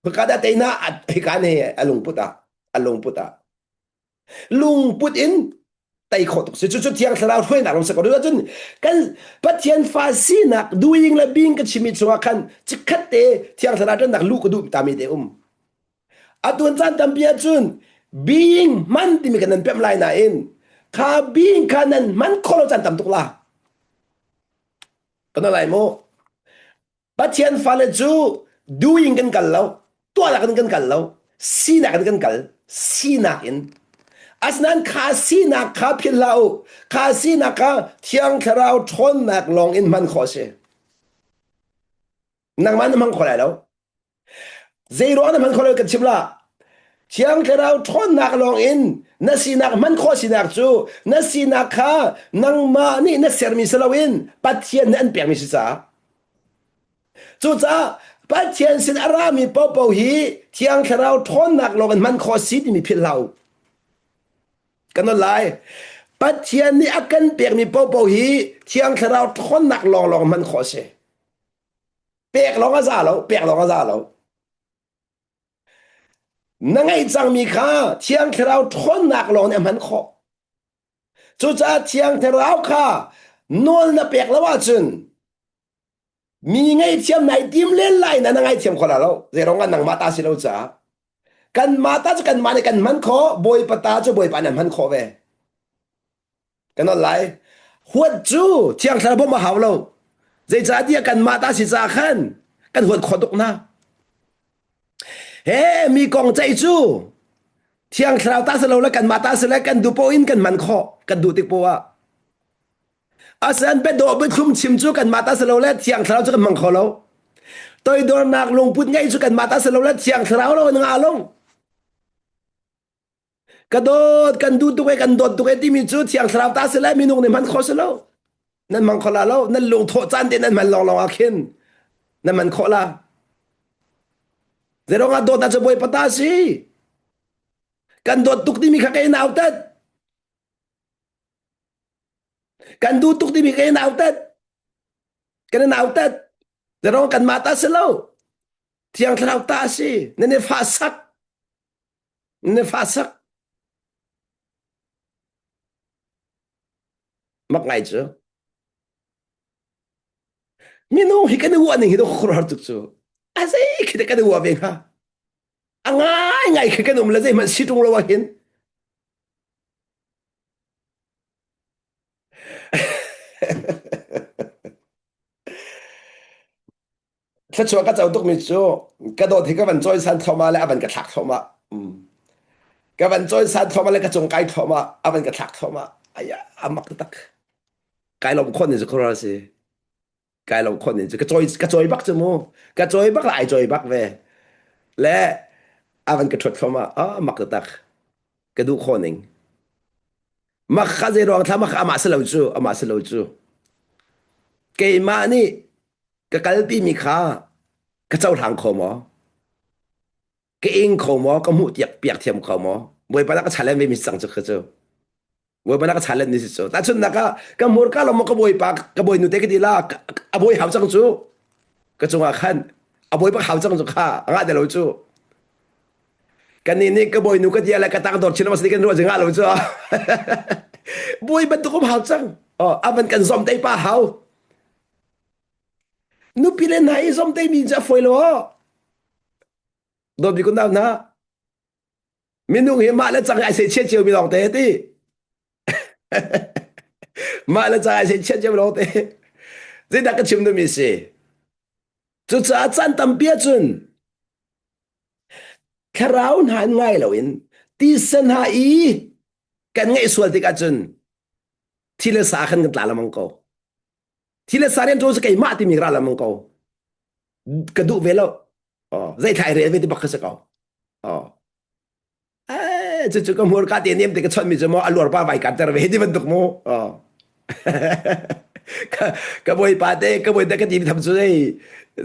hika dah tei hna hika ne a lungput ah a lungput ah lungput in tei khawh tuk si cucu thiang thlarau hruainak lam si ko cun kan pathian fa sinak doing le being ka chimi chungah khan chikkhat te thiang thlarau ṭannak lu ka duh tami te um atun caan tampi ahcun being hman timi kan nan pemh lai nain kha being kha nan hman khawh lo caan tam tuk la kan lai mu Pathian fale cu doing kan kal lo, tuahnak in kan kal lo, sinak in kan kal, sinak in. Asinain kha sinak kha philh hlah u. Kha sinak kha Thiang Thlarau ṭhawnnak lawng in hman khawh a si. Nangmah na hmang kho lai lo. Zei ruang na hman kho lo kan chim la. Thiang Thlarau ṭhawnnak lawng in na sinak hman khawh sinak cu na sinak kha nangmah nih na sermi si loin Pathian nih an pekmi si caah. Cucaah Pathian sin a rami paohpaoh hi Thiang Thlarau ṭhawnnak lawng in hman khawh si timi philh hlah u. Kan nawl lai. Pathian nih a kan pekmi paohpaoh hi Thiang Thlarau ṭhawnnak lawnglawng hman khawh a si. Pek lawng a za lo, pek lawng a za lo. Na ngeih cangmi kha Thiang Thlarau ṭhawnnak lawng nih a hman khawh. Cucaah Thiang Thlarau kha nawl na pek lo ahcun mi ngaihthiam nai tim len lai na na ngaithiam kho la lo. Zeiruang ah nangmah ta si lo caah. Kanmah ta cu kanmah nih kan hman khawh, Bawipa ta cu Bawipa nih a hman khawh ve. Kan nawl lai. Huat cu Thiang Thlarau bawmh a hau lo. Zeicahtiah kanmah ta si ca khan kan huat khawh tuk hna. He mi kong ceih cu Thiang Thlarau ta si lo le kanmah ta si le kan duh poah in kan hman khawh kan duh tik poah ah. Asan biadawh biathlum chim cu kanmah ta si lo le Thiang Thlarau cu kan hmang kho lo. Toidornak lungput ngeih cu kanmah ta si lo le Thiang Thlarau lo in ngah lo. Ka dawt, kan duh tuk e, kan dawt tuk e timi cu Thiang Thlarau ta si le minung nih hman khawh si lo. Nan hmang kho la lo. Nan lungthawh caan te nan hman lawnglawng ah khin nan man khawh la. Zeiruang ah dawtnak cu Bawipa ta si. Kan dawt tuk timi kha kei nautat. Kan duh tuk timi kei nautat. Kan i nautat. Zeiruang kanmah ta si lo. Thiang Thlarau ta si. Nan i fah sak. Nan i fah sak. Mak ngai cu. Minung hi kan i uah ning hi khuaruahhar tuk cu. A zei khi kan i uah ve hnga? A ngai ngai khi kan um le zeihmanh si ṭung lo ah hin. Thluachuah ka co tukmi cu ka dawt hi ka van cawisan thluahmah le a van ka thlak thluahmah. Mm. Ka van cawisan thluahmah le ka cung kai thluahmah, a van ka thlak thluahmah. Aya, a mak tak. Kai lawm khon ni cu khuaruahhar si. Kai lawm khon ni cu ka cawi ka cawi bak cu mu. Ka cawi bak la ai cawi bak ve. Le a van ka ṭhuat thluahmah. Ah, mak tak. Ka duh khawh ning. Mak kha zei ruang thla mak amah si lo cu, amah si lo cu. Keimah nih ka kalpi mi kha ka cohlang kho maw? Ka ing kho maw? Ka hmuh tiak piak thiam kho maw? Bawipa na ka challenge ve mi cang cu kha cu. Bawipa na ka challenge ni si cu. Tahchunhnak ah ka hmurka lo maw ka bawipa ka bawinu te ka ti la a bawi hau cang cu. Ka cungah khan a bawipa hau cang cu kha a ngah lo cu. Kan nih nih ka bawinu ka tia le ka tang dor chin mas kan ruah ngah lo cu. Bawi bantuk um hau cang. Oh, avan kan zom te pa hau. Nupi le hna i zom te mi cu a fawi lo. Dawt bi kun na Minung hi mah le cang ai se chia cio mi lawng te ti. Mah le cang ai se chia cio lawng te. Zeidah ka chim duhmi si? Cucaah caan tampi ahcun thlarau hna in ngai loin tisa hna i kan ngaih sual tik ahcun thi le sa khan kan tla lengmang ko. Thi le sa rian ṭuan cu keimah timi ra lengmang ko. Ka duh ve lo. Oh, zei thla i rel ve ti bak kha si ko. Oh. Eh, cucu ka hmurka te nem te ka chawnh mi cu maw a luar pa vai kan ter ve ti bantuk mu. Oh. ka ka bawipa te ka bawi te ka ti tham cu zei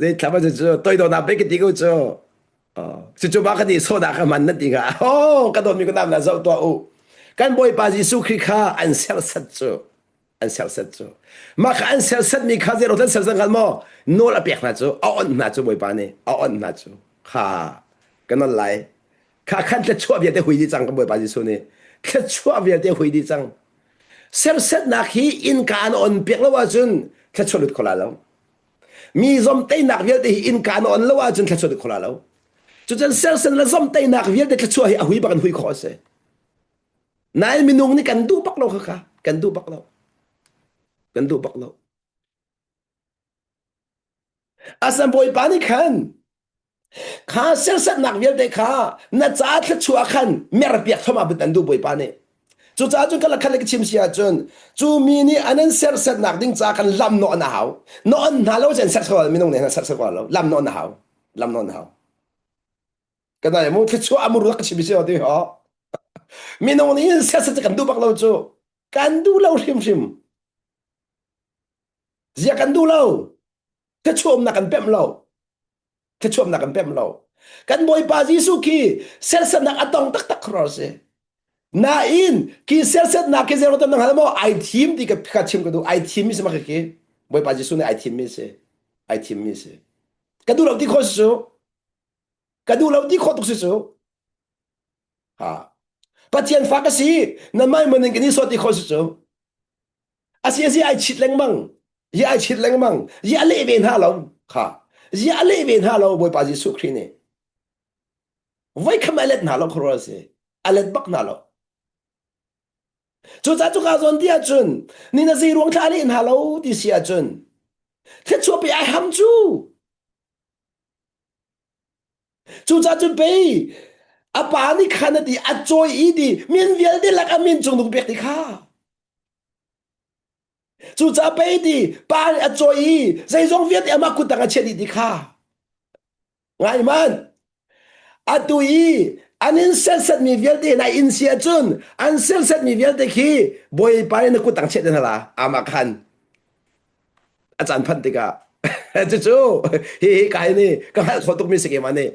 zei thlam cu cu toi do na pe ka ti ko cu. Oh. Cucu ba ka ti so da ka man na ti nga. Oh, ka dawt mi ka nam na zoh tuah u. Kan bawipa Jesuh Khrih kha an serhsat cu. An serhsat cu. Mah kha an serhsat mi kha zei an serhsat hngal maw? Nawl a pek hna cu, a onh hna cu Bawipa nih, a onh hna cu. Kha ka nawl lai. Kha khan thluachuah vialte hui dih cang kan Bawipa Jesuh nih. Thluachuah vialte hui dih cang. Serhsatnak hi innka an on piak lo ahcun thluachuah lut kho la lo. Mi zomteinak vialte hi innka an on lo ahcun thluachuah lut kho la lo. Cucun serhsat le zomteinak vialte thluachuah hi a hui bak in hui khawh a si. Nain minung nih kan duh bak lo kha kha kan duh bak lo. Kan duh bak lo. Asan Bawipa nih khan kha serhsatnak vialte kha na ca thluachuah khan merpiak thom ah an duh Bawipa nih. Cucaah cun ka lakhat le ka chim si ahcun cu mi nih an an serhsatnak ding ca kan lam nawh an hau. Nawh an hna lo cun serhsat minung nih an serhsat lo. Lam nawh an hau. Lam nawh an hau. Ka dai mu thluachuah amur ka chim si ti ho. Minung nih serhsat kan duh bak lo cu. Kan duh lo hrimhrim. Zia kan duh lo. Thluachuahnak kan pemh lo. Thluachuahnak kan pemh lo. Kan Bawipa Jesuh khi serhsatnak a tong taktak khor si. Nain khi serhsatnak khi zero tan hal maw ai thim ti ka ka chim ka duh ai thim mi si ma khi Bawipa Jesuh nih ai thim mi si. Ai thim mi si. Ka duh lo ti khawh si cu. Ka duh lo ti khawh tuk si cu. Ha. Pathian fa ka si. Na mai manin kan i sawt ti khawh si cu. Asi asi ai chit lengmang. Hi ai chit lengmang. Hi a leh ve hna lo. Kha. Hi a leh ve hna lo Bawipa Jesuh Khrih nih. Voi kham a let hna lo khuaruah si. A let bak hna lo. Cucaah cuka zawn ti ahcun ni na zei ruang thla a leh hna lo ti si ahcun. Thluachuah pe ai ham cu. Cucaah cun pei a pa nih khan a ti a cawi i ti min vialte lak a min cung nung pek ti kha. Cucaah pei ti pa nih a cawi i zeizong vialte amah kut tang a chiah dih ti kha. Ngai man. Atu i an in sersetmi vialte na in si ahcun an sersetmi vialte khi Bawipa nih na kut tang chiah te hna la amah khan a caan phanh tikah cucu hi hi kai nih ka hngalh khawh tukmi si keimah nih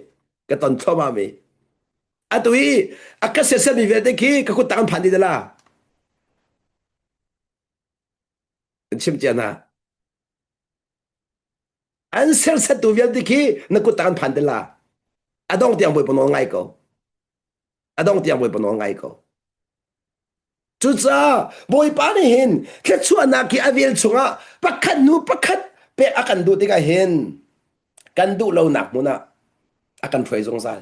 ka ton thluahmah mi atu i a ka sersetmi vialte khi ka kut tang an phan dih la chim cia hna An sersettu vialte khi na kut tang an phan te la. A dong tiang Bawipa nawl ngai ko. A dong tiang Bawipa nawl ngai ko. Cucaah Bawipa nih hin thluachuahnak hi a vel chungah pakhat hnu pakhat pek a kan duh tikah hin kan duh lonak hmun ah a kan hruai zungzal.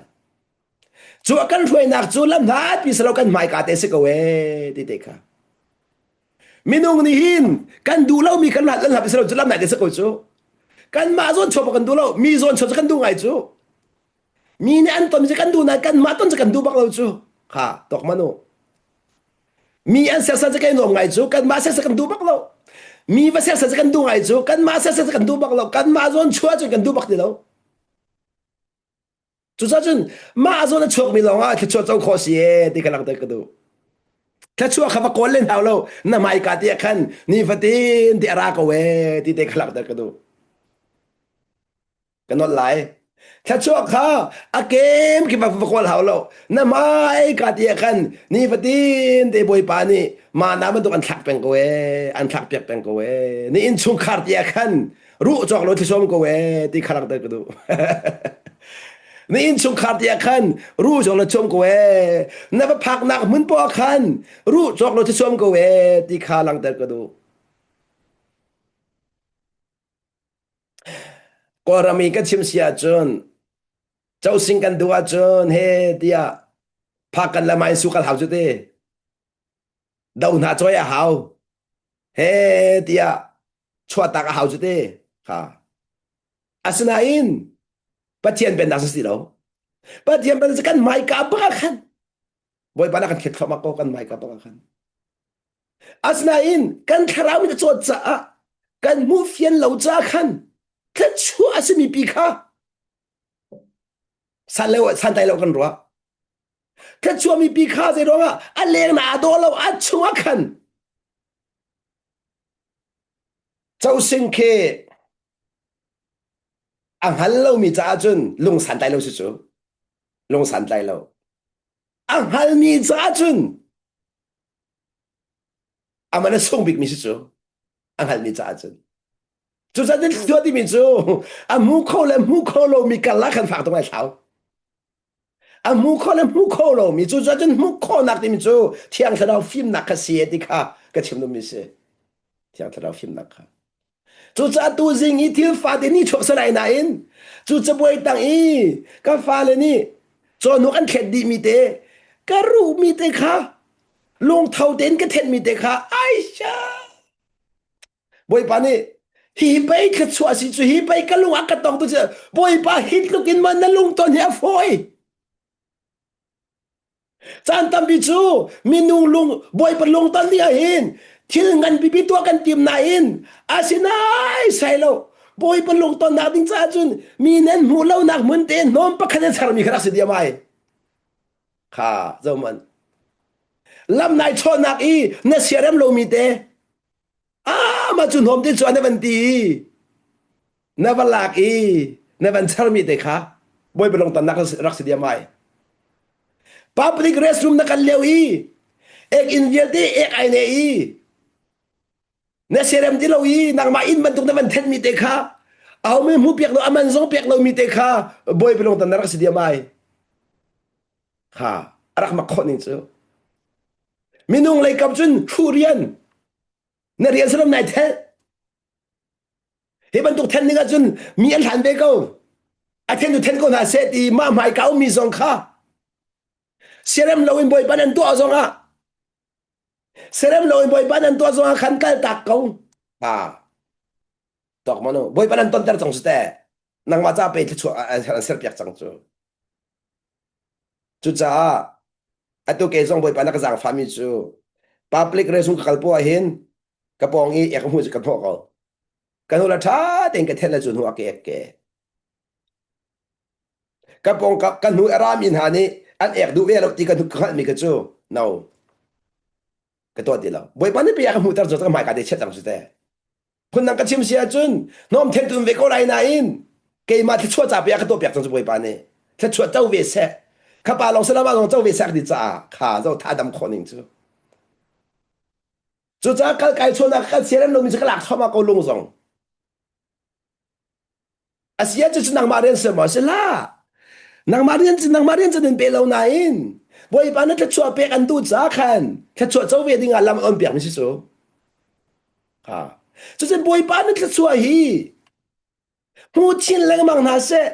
Cu a kan hruainak cu lam hlatpi si lo kan hmaika te si ko ee ti te kha. Minung nih hin kan duh lomi kan hlat kan hlat si lo cu lam nai te si ko cu. Kanmah zawn chuah kan duh lo, mi zawn chuah cu kan duh ngai cu. Mi nih an ton cu kan duh nain kanmah ton cu kan duh bak lo cu. Kha tok manu. Mi an sersan cu kai nuam ngai cu, kanmah sersan kan duh bak lo. Mi va sersan cu kan duh ngai cu, kanmah sersan cu kan duh bak lo. Kanmah zawn chuah cu kan duh bak ti lo. Cucaah cun mah zawn a chuakmi lawngah thluachuah co khawh si ee ti ka langhter ka duh. Thluachuah kha va kawl len hau lo na hmaika te ah khan nifatin te a ra ko ee ti te ka langhter ka duh. Ka nolh lai. Thluachuah kha a kem khi va va kawl hau lo na hmaika te ah khan nifatin te Bawipa nih mana bantuk an thlak peng ko ee an thlak piak peng ko ee ni innchungkhar te ah khan ruh cawk lo thlisawm ko ee ti kha langhter ka duh na innchungkhar ti ah khan ruh cawk lo chuam ko ee na va phaknak hmun poah khan ruh cawk lo thlisawm ko ee ti kha langhter ka duh Kawlram i ka chim si ahcun cosing kan duh ahcun he tiah phak kan le mai su kal hau cu te do hna cawi a hau he tiah chuahtak a hau cu te kha asinain Pathian pennak si lo Pathian pennak cu kan hmaika bak ah khan Bawipa na kan thlet thluahmah ko kan hmaika bak ah khan asinain kan thlarau mit a cawt caah kan hmuh fian lo caah khan thluachuah a simi pi kha san lo santlai lo kan ruah Thluachuahmi pi kha zei ruangah a leng na aa dawh lo a chungah khan cosing khi a hngal lomi caah cun lung santlai lo si cu lung santlai lo a hngalmi caah cun aman a sung bikmi si cu a hngalmi caah cun cucaah thluachuah timi cu a hmu kho le hmu kho lomi karlak khan fak tuk ai thlau A hmu kho le hmu kho lomi cu cun hmuh khawhnak timi cu Thiang Thlarau fimnak kha si ti kha ka chim duhmi si. Thiang Thlarau fimnak kha. Cucaah tu zing i thil fate ni chuak salai nain cu cabuai tang i ka fale nih cawhnuk an thlet dihmi te ka ruhmi te kha lungtho tein ka thenmi te kha aisha Bawipa nih hi pei thluachuah si cu hi pei ka lung a ka tong tu cu Bawipa hi tluk in ma na lungton hi a fawi caan tampi cu minung lung Bawipa lungton ding ah hin thil ngan pipi tuah kan tim nain asinai sai lo Bawipa lungton nak ding caah cun mi nan hmuh lonak hmun te hnawm pakhat an sermi kha rak si diam ai kha zoman lam nai chawhnak i na siarem lomi te Ah, mah cu hnawm te cu na van ti i na va lak i na van charmi te kha bawi balong tannak rak si diam ai. Public restroom na kal lio i ek inn vialte ek ai ne i na serem ti lo i nangmah inn bantuk na van thenmi te kha aho mi hmu piak lo aman zong piak lomi te kha bawi balong tannak rak si diam ai. Kha a rak mak khawh ning cu. Minung lei kam cun hruh rian na rian salam nai thelh. Hi bantuk then ding ahcun mi an hlan ve ko. A then tu then ko hna seh ti mah hmai ka ummi zong kha siarem loin bawipa nan tuah zong ah siarem loin bawipa nan tuah zong ah khan kal tak ko. Ha. Tawk manu Bawipa nan tonter cang su te. Nangmah ca pe thluachuah an serpiak cang cu. Cucaah atu ke zong Bawipa na ka zaangfahmi cu public restroom ka kal poah hin ka pawng i ek hmu cu ka hnawh ko. Ka hnu la ṭha tein ka then le cu hnu ah ka ek ke. Ka pawng ka, ka hnu a rami hna nih an ek duh ve lo ti ka hngalhmi ka cu no ka tuah ti lo. Bawipa nih pe a ka hmuhter cu ka hmaika te chiat cang su te. Phundang ka chim si ahcun hnawm thentu ve ko lai nain keimah thluachuah ca pe a ka tuahpiak cang cu Bawipa nih. Thluachuah co ve seh. Kha pa lawng salam ah zong co ve seh ti caah kha zo tha dam khawh ning cu. Cucaah kal kai chuahnak kan siarem lomi cu ka lak thluahmah ko lung zong. A si ahcun cu nangmah rian si maw? Si hlah. Nangmah rian cu nangmah rian cu nan pe lo nain Bawipa na thluachuah pek an duh caah khan thluachuah co ve dingah lam an piakmi si cu. Ha. Cucun Bawipa na thluachuah hi hmu chin lengmang hna seh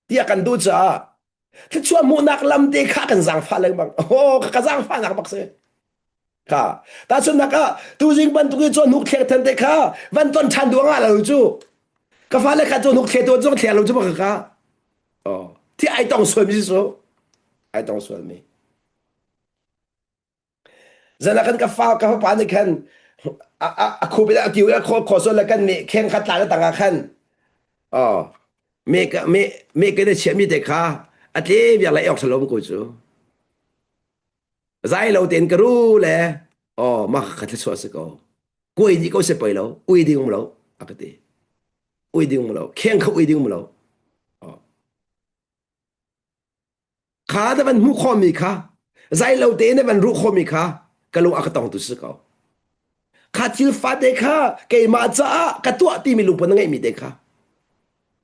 tiah kan duh caah thluachuah hmuhnak lam te kha kan zaangfah lengmang. Oh, ka zaangfahnak bak si. Kha. Tahchunhnak ah tuzing bantuk i cawhnuk thlek than te kha van ton ṭhan duh ngah lo cu. Ka fale kha cawhnuk thle tuan zong thle lo cu bak ka. Oh, thi ai tong sual mi si Ai tong sual mi. Zan ah kan ka fa ka fapa nih khan a a a khup in a kiu a kho kho sual le kan me kheng kha tla le tang ah khan oh me ka me me ke ne chiah mi te kha a tle viak le ek thalom ko cu. Zai lo tein ka ru le oh ma kha thluachuah si ko. Kuai dih ko se poi lo, ui ding um lo a ka ti. Ui ding um lo, kheng kha ui ding um lo. Oh. Kha na van hmuh khawhmi kha zai lo tein na van ruh khawhmi kha ka lung a ka tong tu si ko. Kha thil fate kha keimah caah ka tuah timi lungput na ngeihmi te kha.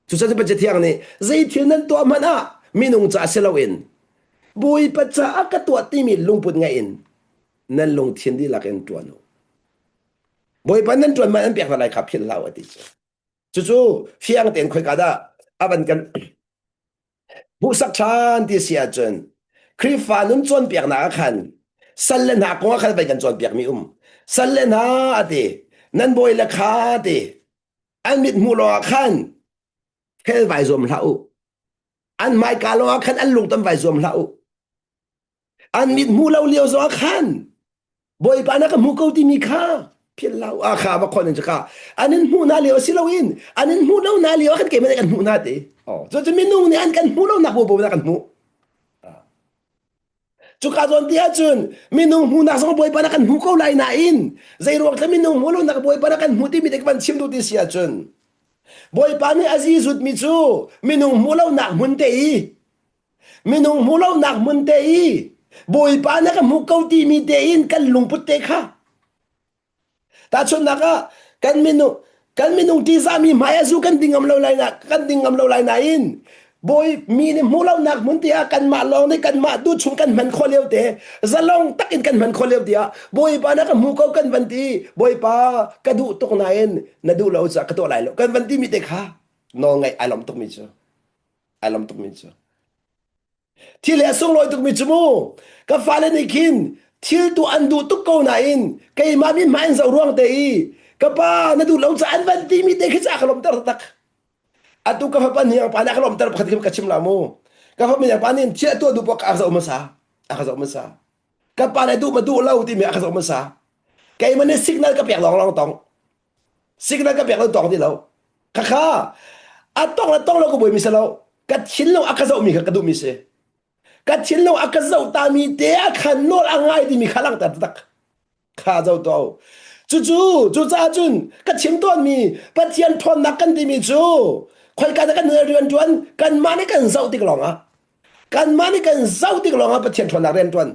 Cucaah Pathian Thiang nih zei thil nan tuah hmanh ah minung ca si loin Bawipa caah ka tuah timi lungput ngeih in nan lungthin dihlak in ṭuan u. Bawipa nan ṭuan man an pek hna lai kha philh hlah u a ti cu. Cucu fiang tein khoika dah a van kan hmuhsak ṭhan ti si ahcun Khrihfa nun cawnpiaknak ah khan sal le hna kong ah khan vai kan cawnpiakmi um. Sal le hna a ti, nan bawi le kha a ti, an mit hmuh lawngah khan fel vai zuam hlah u. An hmaika lawngah khan an lungton vai zuam hlah u. An mit hmuh lo lio zongah khan Bawipa na ka hmu ko timi kha philh hlah u. A kha va khon in kha an in hmuh na lio si loin an in hmuh lo na lio ah khan keimah nih kan hmuh na ti. Oh, cu cu minung nih an kan hmuh lo nak bu na kan hmuh. Cuka zawn ti ahcun minung hmuhnak zong Bawipa na kan hmu ko lai nain zeiruang thla minung hmu lonak Bawipa na kan hmu timi te ka van chim duh ti si ahcun Bawipa nih a zizutmi cu minung hmu lonak hmun te i minung hmu lonak hmun te i Bawipa na ka hmu ko timi te in kan lungput te kha Tahchunhnak ah kan minung kan minung ṭihzahmi hmai ah zu kan ding ngam lo lai na kan ding ngam lo lai nain bawi mi nih hmuh lonak hmun te ah kanmah lawng nih kanmah duh chung kan hman khawh lio te zalong tak in kan hman khawh lio tiah bawipa na ka hmu ko kan van ti bawipa ka duh tuk nain na duh lo caah ka tuah lai lo kan van ti mi te kha nawl ngaih ai lawm tuk mi cu ai lawm tuk mi cu Thil he a sunglawi tukmi cu mu ka fale nih khin thil tuah an duh tuk ko nain keimah mi hmai an zoh ruang te i ka pa na duh lo ca an van timi te khi ca ka lawmter taktak. Atu ka fapa hniang pa nih a ka lawmter pakhat khi ka chim la mu. Ka fapa hniang pa nih thil a tuah duh poah a ka zoh hmasa. A ka zoh hmasa. Ka pa nih duh ma duh lo timi a ka zoh hmasa. Keimah nih signal ka pek lawng lawng tong. Signal ka pek lo tong ti lo. Khakha a tong le tong lo ka buaimi si lo. Ka thinlung a ka zohmi kha ka duhmi si. Ka thinlung a ka zoh tami te a khan nawl a ngai timi kha langhter taktak. Kha zo to. Cucu cucaah cun ka chim tawnmi Pathian ṭhawnnak kan timi cu khoika dah kan rian ṭuan kanmah nih kan zoh tik lawngah kanmah nih kan zoh tik lawngah Pathian ṭhawnnak rian ṭuan.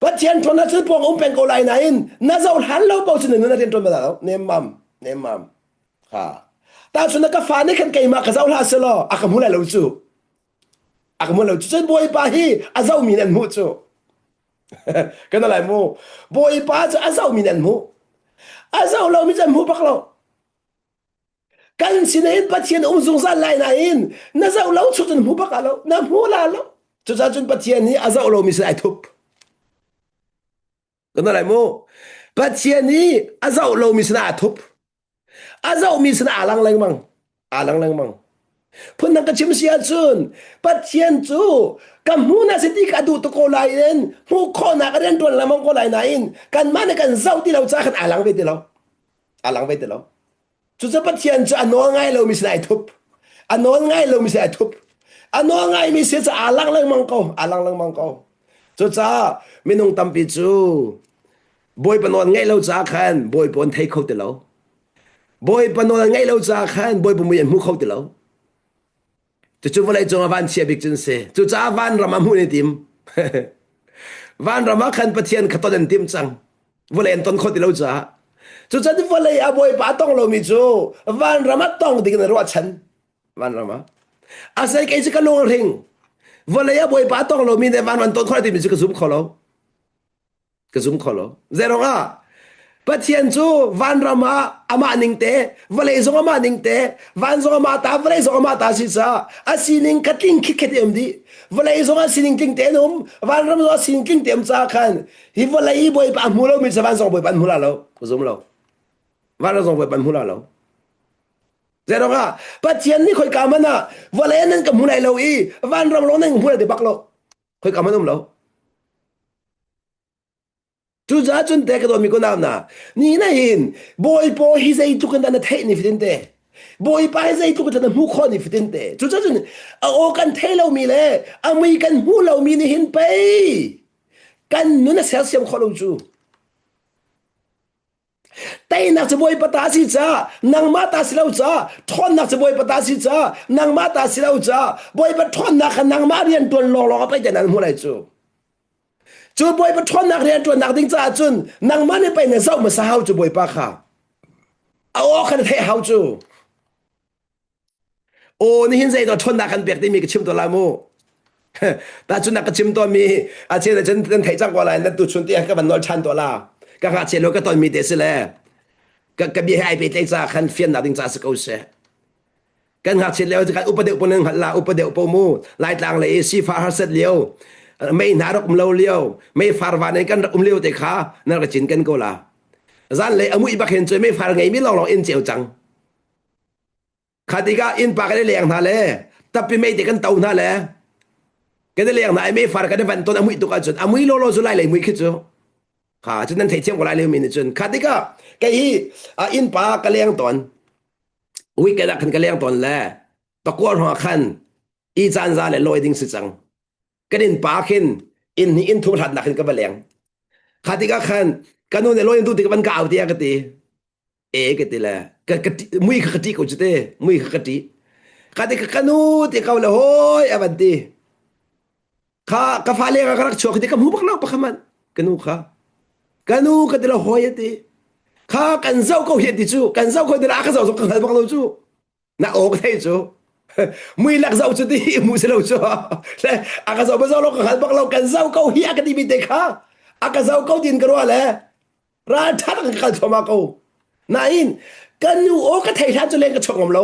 Pathian ṭhawnnak cu pawng um peng ko lai nain na zoh hlan lo paoh cu na nun a rian ṭuan bal lo. Nemmam, nemmam. Ha. Tahchun ka fa nih khan keimah ka zoh hlah selaw a ka hmu lai lo cu. A ka hmu lo cu. Cun Bawipa hi a zohmi in an hmuh cu. Kan lai mu. Bawipa cu a zohmi in an hmuh. A zoh lomi cu an hmu bak lo. Kan sinain Pathian um zungzal lai nain na zoh lo chung cun hmu bak lo na hmu la lo cucaah cun Pathian nih a zoh lomi sin ai thup kan lai mu Pathian nih a zoh lomi sinah aa thup. A zohmi sinah aa lang lengmang. Aa lang lengmang. Phundang ka chim si ahcun Pathian cu ka hmu na si ti ka duh tuk ko lai in hmuh khawhnak a rian ṭuan lengmang ko lai nain kanmah nih kan zoh ti lo caah khan aa lang ve ti lo. Aa lang ve ti lo. Cucu Pathian cu a nawl ngai lomi sinah ai thup. A nawl ngai lomi sinah ai thup. A nawl ngaimi si cu aa lang lengmang ko. Aa lang lengmang ko. Cucaah minung tampi cu Bawipa nawl ngaih lo caah khan Bawipa an thei kho ti lo. Bawipa nawl ngaih lo caah khan Bawipa mui an hmu kho ti lo. Cucu vawleicung ah vanchia bik cu an si. Cucaah vanram ah hmuh an i tim. vanram ah khan Pathian kha ton an tim cang. Vawlei an ton khawh ti lo caah. Cucaah vawlei ah Bawipa a tong lomi cu vanram ah tong ding in a ruahchan. Vanram ah. Asai kei cu ka lung a hring. Vawlei ah Bawipa a tong lomi nih vanram ton khawh timi cu ka zum kho lo. Ka zum kho lo. Zeirong ah Pathian cu vanram ah amah ning te, vawlei zong amah ning te, van zong amah ta, vawlei zong amah ta si caah a sining kha tling khikhet i um dih. Vawlei zong a sining tling te an um, vanram zong a sining tling te um caah khan hi vawlei i Bawipa a hmu lomi cu van zong Bawipa an hmu la lo. Ka zum lo. Vanram zong Bawipa an hmu la lo. Zeirong ah Pathian nih khoika hmanh ah vawlei nan ka hmu lai lo i vanram lawng nan ka hmu lai ti bak lo. Khoika hmanh um lo. Cucaah cun te ka dawtmi kunau hna, ni na hin Bawipa hi zeitluk in dah na theih ni fatin te. Bawipa hi zeitluk in dah na hmuh khawh ni fatin te. Cucaah cun a aw kan thei lomi le a mui kan hmuh lomi nih hin pei kan nun a sersiam khawh lo cu. Teinak cu Bawipa ta si ca, nangmah ta si lo ca, ṭhawnnak cu Bawipa ta si ca, nangmah ta si lo ca, Bawipa ṭhawnnak kha nangmah rian ṭuan lawnglawng a pei te nan hmuh lai cu. Cu Bawipa ṭhawnnak rian ṭuannak ding caah cun nangmah nih pei na zoh hmasa hau cu Bawipa kha. A aw kha na theih hau cu. Aw nihin zeidaw ṭhawnnak kan pek timi ka chim tuah lai mu. Tahchun na ka chim tawnmi a chel cun nan theih cang ko lai nan tuchun te ka van nawl ṭhan tuah la. Ka ngakchia lo ka tonmi te si le ka, ka bia he ai pehtlaih ca khan fiannak ding ca si ko seh. Kan ngakchiat lio kan upa deuh pun nan hngalh la upa deuh po mu Laitlang lei i sifah harsat lio mei hna rak um lo lio mei far van in kan rak um lio te kha nan rak cin kan ko la zan lei a muih bak hin cun mei far ngeimi lawnglawng in ceu cang kha tikah innpa kan i leng hna le tappi mei te kan to hna le kan i leng hna i mei far kan i van ton a muih tuk ahcun a mui lawlaw cu lai lei mui khi cu kha cun nan theithiam ko lai lio mi nih cun kha tikah kei hi innpa ka leng tawn weekend ah khan ka leng tawn le pakua hrawng khan i caan za le lawi ding si cang kan inn pa khin inn hnih inn thum hlatnak khin ka va leng kha tikah khan ka nu nih lawi tu tik van ka au tiah ka ti e ka ti le ka ka mui kha ka ṭih ko cu te mui kha ka ṭih kha ti ka nu ti ko le hoi a van ti Kha ka fale ka rak chuak ti ka hmu bak lo pakhat man ka nu kha ka nu ka ti lo hoi a ti kha kan zoh ko hi ti cu kan zoh ko ti la ka zoh zong ka hngal bak lo cu na aw ka thei cu mui lak zoh cu ti mu si lo cu le a ka zoh ba zoh lo ka hngal bak lo kan zoh ko hi a ka ti mi te kha a ka zoh ko tin ka ruah le ral tha ka kal thoma ko nain ka nu aw ka thei hlan cu leng ka chuak ngam lo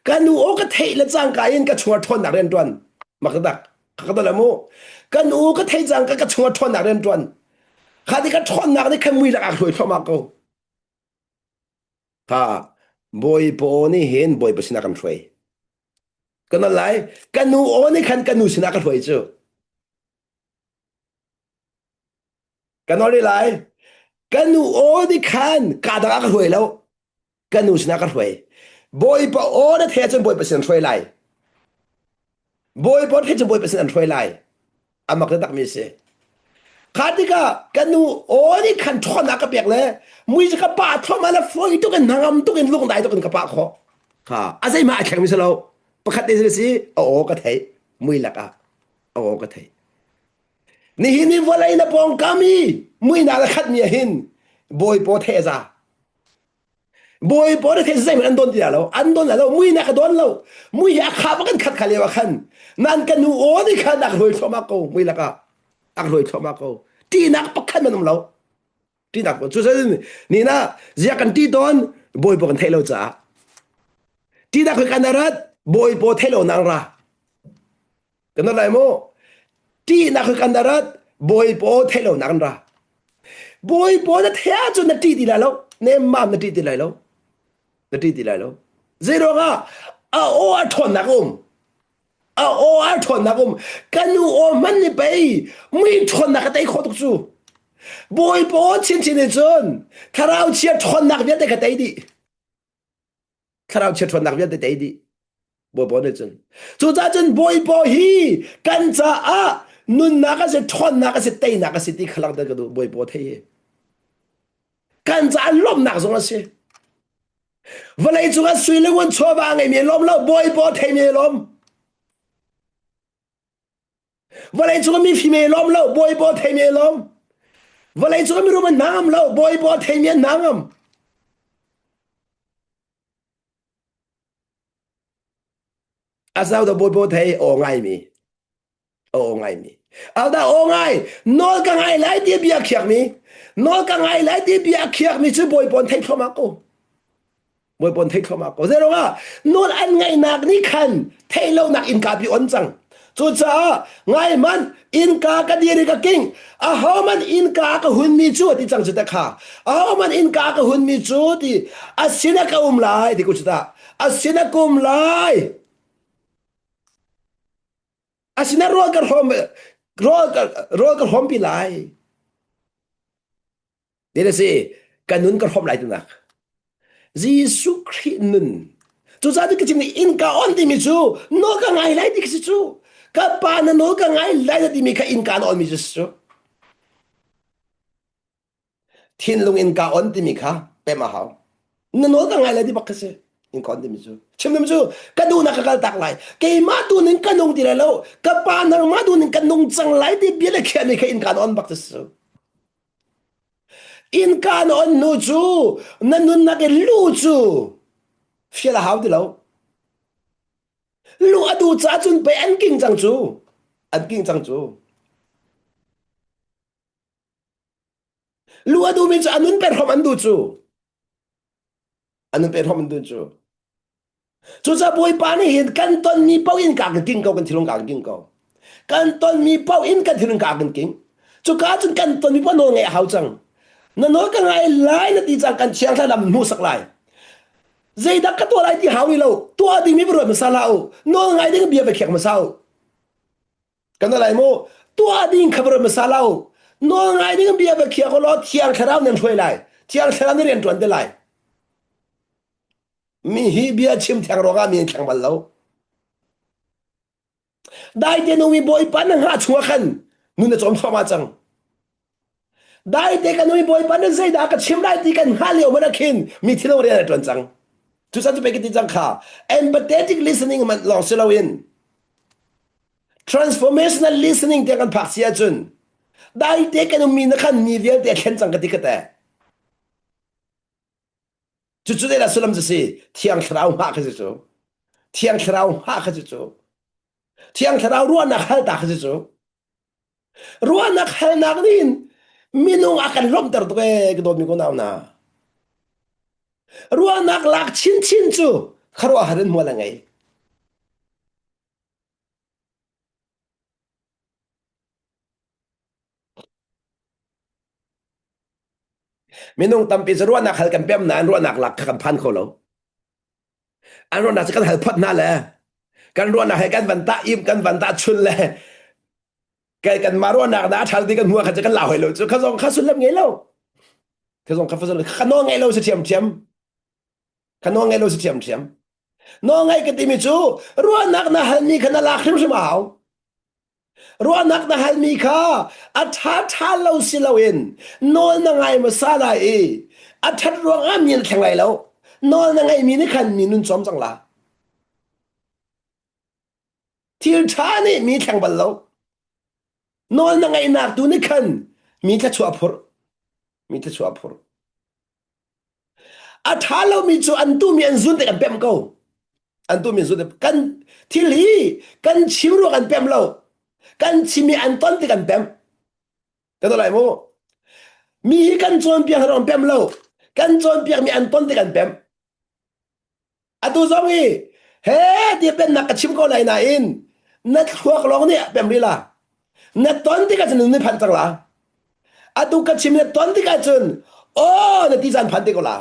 Ka nu aw ka theih le cangka in ka chungah ṭhawnnak rian ṭuan. Mak tak ka ka mu. Ka nu ka theih cangka ka chungah ṭhawnnak rian ṭuan. Kha ti ka ṭhawnnak nih khan mui lakah hruai thluahmah ko. Kha Bawipa aw nih hin Bawipa sinah kan hruai. Ka nawl lai. Ka nu aw nih khan ka nu sinah ka hruai cu. Ka nawl rih lai. Ka nu aw nih khan ka dang ah ka hruai lo. Ka nu sinah ka hruai. Bawipa aw na theih ahcun Bawipa sin an hruai lai. Bawipa theih cun Bawipa sin an hruai lai. A mak takmi a si. Kha tikah ka nu aw nih khan ṭhawnnak ka pek le mui cu ka pah thluahmah le fawi tuk in hnangam tuk in lungdai tuk in ka pah khawh. Kha a zeihmah a thlengmi si lo. Pakhat te si a aw ka theih mui lakah a aw ka theih. Nihin i vawlei na pawngkam i muihnak a khatmi ah hin Bawipa theih a za. Bawipa na theih zeihmanh an don ti lo. An don lo. Muihnak a don lo. Mui hi a kha bak an khat kha lio ah khan nan ka nu aw nih khan a ka hruai thluahmah ko. Mui lakah a ka hruai thluahmah ko. Ṭihnak pakhat man um lo. Ṭihnak cu ni na zia kan ṭih tawn Bawipa kan theih lo caah. Ṭihnak kan rat Bawipa theih lo nang ra. Kan lai mu. Ṭihnak kha kan rat, Bawipa theih lo nak an ra. Bawipa na theih ahcun na ṭih ti lai lo. Nemmam na ṭih ti lai lo. Na ṭih ti lai lo. Zei ruangah a aw a ṭhawnnak a um. A aw a ṭhawnnak um. Ka nu aw hmanh nih pei mui ṭhawnnak ka tei khawh tuk cu. Bawipa aw chinchin nih cun thlarau chia ṭhawnnak vialte ka tei dih. Thlarau chia ṭhawnnak vialte tei dih. Bawipa nih cun. Cucaah cun Bawipa hi kan caah nunnak a si, ṭhawnnak a si, teinak a si ti kha langhter ka duh. Bawipa thei hi. Kan caah lawmhnak zong a si. Vawlei cung ah sui le ngun chawva a ngeimi lawm lo, Bawipa theimi lawm. Vawlei cung ah mifim e lawm lo, Bawipa theimi lawm. Vawlei cung ah mirum an hna ngam lo, Bawipa theimi an hna ngam. A zau da Bawipa thei aw ngaimi. Aw ngaimi. Alda aw ngai, nawl ka ngai lai ti bia khiakmi, nawl ka ngai lai ti bia khiakmi cu Bawipa thei thluahmah ko. Bawipa thei thluahmah ko. Zei ruangah nawl an ngaihnak nih khan theih lonak innka pi on cang. Cucaah ngai man innka ka dir i ka king aho man innka ka hunmi cu ti cang cu ta kha aho man innka ka hunmi cu ti a sinah ka um lai ti ku cu ta a sinah ka um lai a sinah rawl ka hrawm rawl ka rawl ka hrawmpi lai Ti na si ka nun ka hrawm lai tinak. Jesuh Khrih nun. Cucaah ka chim ni innka on timi cu nawl ka ngai lai ti khi si cu. Ka pa na nawl ka ngai lai na timi kha innka na on mi cu si cu. Thinlung innka on timi kha pem a hau. Na nawl ka ngai lai ti bak kha si. Innka on timi cu. Chim timi cu ka duhnak ka kal tak lai. Keimah tu ning ka nung ti lai lo. Ka pa nangmah tu ning ka nung cang lai ti bia le khiah mi kha innka na on bak ti si cu. Innka na on hnu cu na nunnak i lu cu fial a hau ti lo. Lu a duh caah cun pei an king cang cu. An king cang cu. Lu a duhmi cu a nun per hrom an duh cu. A nun per hrom an duh cu. Cucaah Bawipa nih hin kan tonmi paoh in ka kan king ko, kan thinlung ka kan king ko. Kan tonmi paoh in kan thinlung ka kan king. Cuka cun kan tonmi paoh nawl ngeih a hau cang. Na nawl ka ngai lai na ti cang kan thiang thla lam hmuhsak lai. Zeidah ka tuah lai ti hau i lo. Tuah dingmi va ruat hmasa hlah u. Nawl ngai ding bia va khiak hmasa u. Kan lai mu. Tuah ding kha va ruat hmasa hlah u. Nawl ngai ding bia va khiak u law thiang thlarau nan hruai lai. Thiang thlarau nih rian ṭuan te lai. Mi hi bia chim theng ruangah mi an thleng bal lo. Daite nu mi bawipa na hngah chungah khan nun na cawm thluahmah cang. Daite kan mi bawipa na zeidah ka chim lai ti kan hngah lio man khin mi thilong rian a ṭuan cang. Cucan cu pei ka ti cang kha empathetic listening man lawng si loin transformational listening tiang kan phak si ahcun daite kan ummi na khan mi vialte a thlen cang ka ti ka te. Cucu zeidah sullam cu si? Thiang Thlarau hngah kha si cu. Thiang Thlarau hngah kha si cu. Thiang Thlarau ruahnak halta kha si cu. Ruahnak halnak nih hin minung a kan lawmhter tuk ee ka dawtmi ko nau hna. Ruahnak lak chinchin cu khuaruahhar in hmual a ngei. Minung tampi cu ruahnak hal kan pem nain ruahnak lak kha kan phan kho lo. An ruahnak cu kan hal phot hna le kan ruahnak he kan van tah im kan van tah chun le kan kan mah ruahnak dah a ṭhal ti kan hmuh kha cu kan la hoi lo cu kha zong kha sullam ngei lo. Kha zong kha sullam kha nawl ngei lo si ṭhiamṭhiam. Kha nawl ngei lo si ṭhiamṭhiam. Nawl ngai ka timi cu ruahnak na halmi kha na lak hrimhrim a hau. Ruahnak na halmi kha a ṭha ṭha lo si loin nawl na ngai hmasa lai i a ṭhat ruangah mi na thleng lai lo. Nawl na ngeihmi nih khan mi nun cawm cang la. Thil ṭha nih mi thleng bal lo. Nawl na ngeihnak tu nih khan mi thluachuah phurh. Mi thluachuah phurh. A ṭha lomi cu an tuhmi an zun tik an pemh ko. An tuhmi an zun tik kan thil hi kan chim ruang an pemh lo. Kan chim i an ton tik an pemh. Kan lai mu. Mi hi kan cawnpiak ruang pemh lo. Kan cawnpiakmi an ton tik an pemh. Atu zong hi he ti pennak ka chim ko lai nain na thluak lawng nih pem rih la. Na ton tikah cun nun phan cang la. Atu ka chim na ton tikah cun aw na ti caan phan te ko la.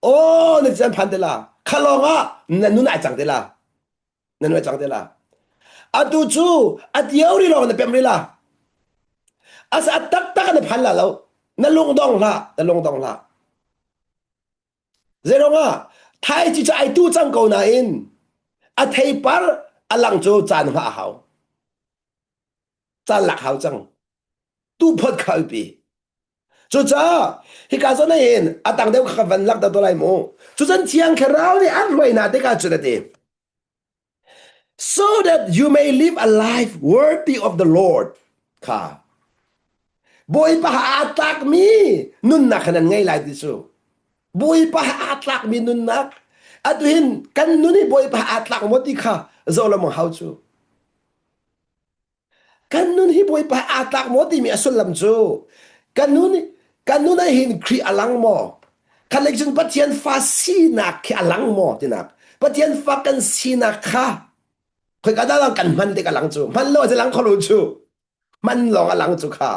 Aw na chan phan te la. Kha lawng ah na nun ai cang te la. Na nun ai cang te la. Atu cu a theory lawng na pem rih la. Asa a taktak na phan la lo. Na lung dong hlah. Na lung dong hlah. Zeiruangah thaici cu ai tu cang ko nain a theipar a lang cu caan hngah a hau. Caan lak hau cang. Tu phot kha pi. Cucaah hika zawn ah hin a tang deuh kha ka van lak ta lai mu. Cucun Thiang Thlarau nih an hruai hna tikah cun a ti. So that you may live a life worthy of the Lord. Kha. Bawipa aa tlakmi nunnak kha nan ngei lai ti cu. Bawipa aa tlakmi nunnak. Atu hin kan nun hi Bawipa aa tlak maw ti kha zoh lo hau cu. Kan nun hi Bawipa aa tlak maw timi a sullam cu kan nun kan nun ah hin Khrih a lang maw? Khat lei cun Pathian fa sinak khi a lang maw tinak. Pathian fa kan sinak kha khoika dah lang kan hman tik a lang cu. Hman lo a lang kho lo cu. Hman lawng a lang cu kha.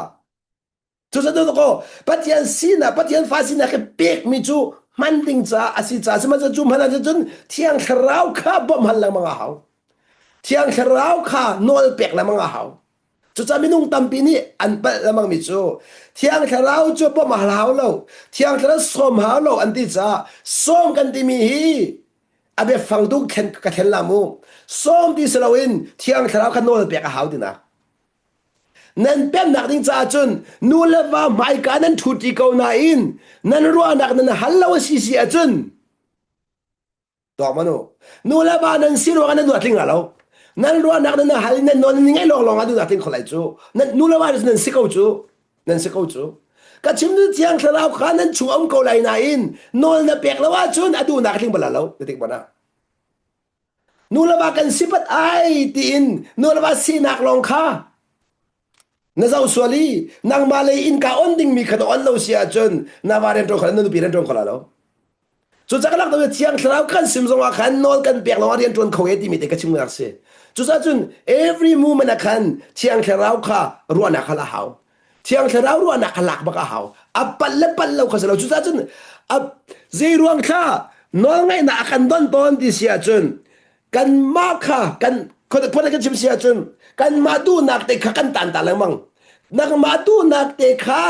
Cucu ko Pathian sinak Pathian fa sinak hi pekmi cu hman ding caah a si caah sihmanhsehlaw cu hman ahcun Thiang Thlarau kha bawmh hal lengmang a hau. Thiang Thlarau kha nawl pek lengmang a hau. Cucaah minung tampi nih an palh lengmangmi cu Thiang Thlarau cu bawmh a hau lo, Thiang Thlarau sawm hau lo an ti caah sawm kan timi hi a biafang tu thlen ka thlen la mu. Sawm ti si loin Thiang Thlarau kha nawl pek a hau tinak. Nan pemnak ding caah cun nu le va hmaika nan ṭhuṭi ko nain nan ruahnak nan hal lo a si si ahcun tuak man u. Nu le va nan si ruangah nan duh a tling lo. Nan ruahnak nan hal nan nawl nan ngaih lawnglawng ah duhnak tling kho lai cu. Nan nu le va nan si ko cu. Nan si ko cu. Ka chim cu Thiang Thlarau kha nan chung a um ko lai nain nawl na pek lo ahcun a duhnak a tling bal lo. Na tik mana. Nu le va kan si pat ai tiin nu le va sinak lawng kha na zoh sual i nangmah lei innka on dingmi kha na on lo si ahcun na va rianṭuan kho na nupi rianṭuan kho la lo. Cucaah ka lak deuh Thiang Thlarau kan sim zongah khan nawl kan pek lawngah rianṭuan kho e timi te ka chimnak si. Cucaah cun every moment ah khan Thiang Thlarau kha ruahnak hal a hau. Thiang Thlarau ruahnak kha lak bak a hau. A palh le palh lo kha si lo. Cucaah cun a zei ruang thla nawlngaihnak a kan don tawn ti si ahcun kanmah kha kan phun kan chim si ahcun kanmah duhnak te kha kan tan ta lengmang. Nangmah duhnak te kha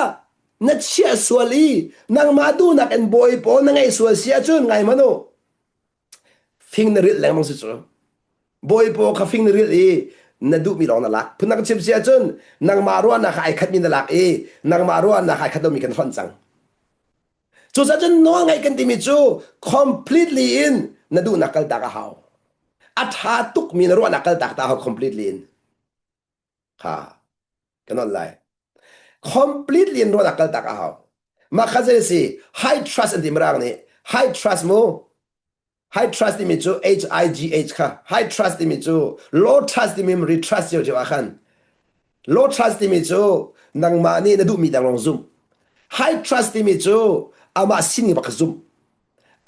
na chiah sual i nangmah duhnak in bawi pawl na ngeih sual si ahcun ngai hmanh u. Fing na rilh lengmang si cu. Bawipaw kha fing na rilh i na duhmi lawng na lak. Phundang chim si ahcun nangmah ruahnak kha ai khatmi na lak i nangmah ruahnak ai khat lomi kan hlonh cang. Cucaah cun nawl ngaih kan timi cu completely in na duhnak kaltak a hau. A ṭha tukmi na ruahnak kaltak ta hau completely in. Kha ka nawl lai. Completely in ruahnak kaltak a hau. Mah kha zei si high trust an ti mirang nih high trust mu High trust timi cu H I G H kha high trust timi cu low trust timi re trust cio cio ah khan low trust timi cu nangmah nih na duhmi dang lawng zumh high trust timi cu amah sin bak zumh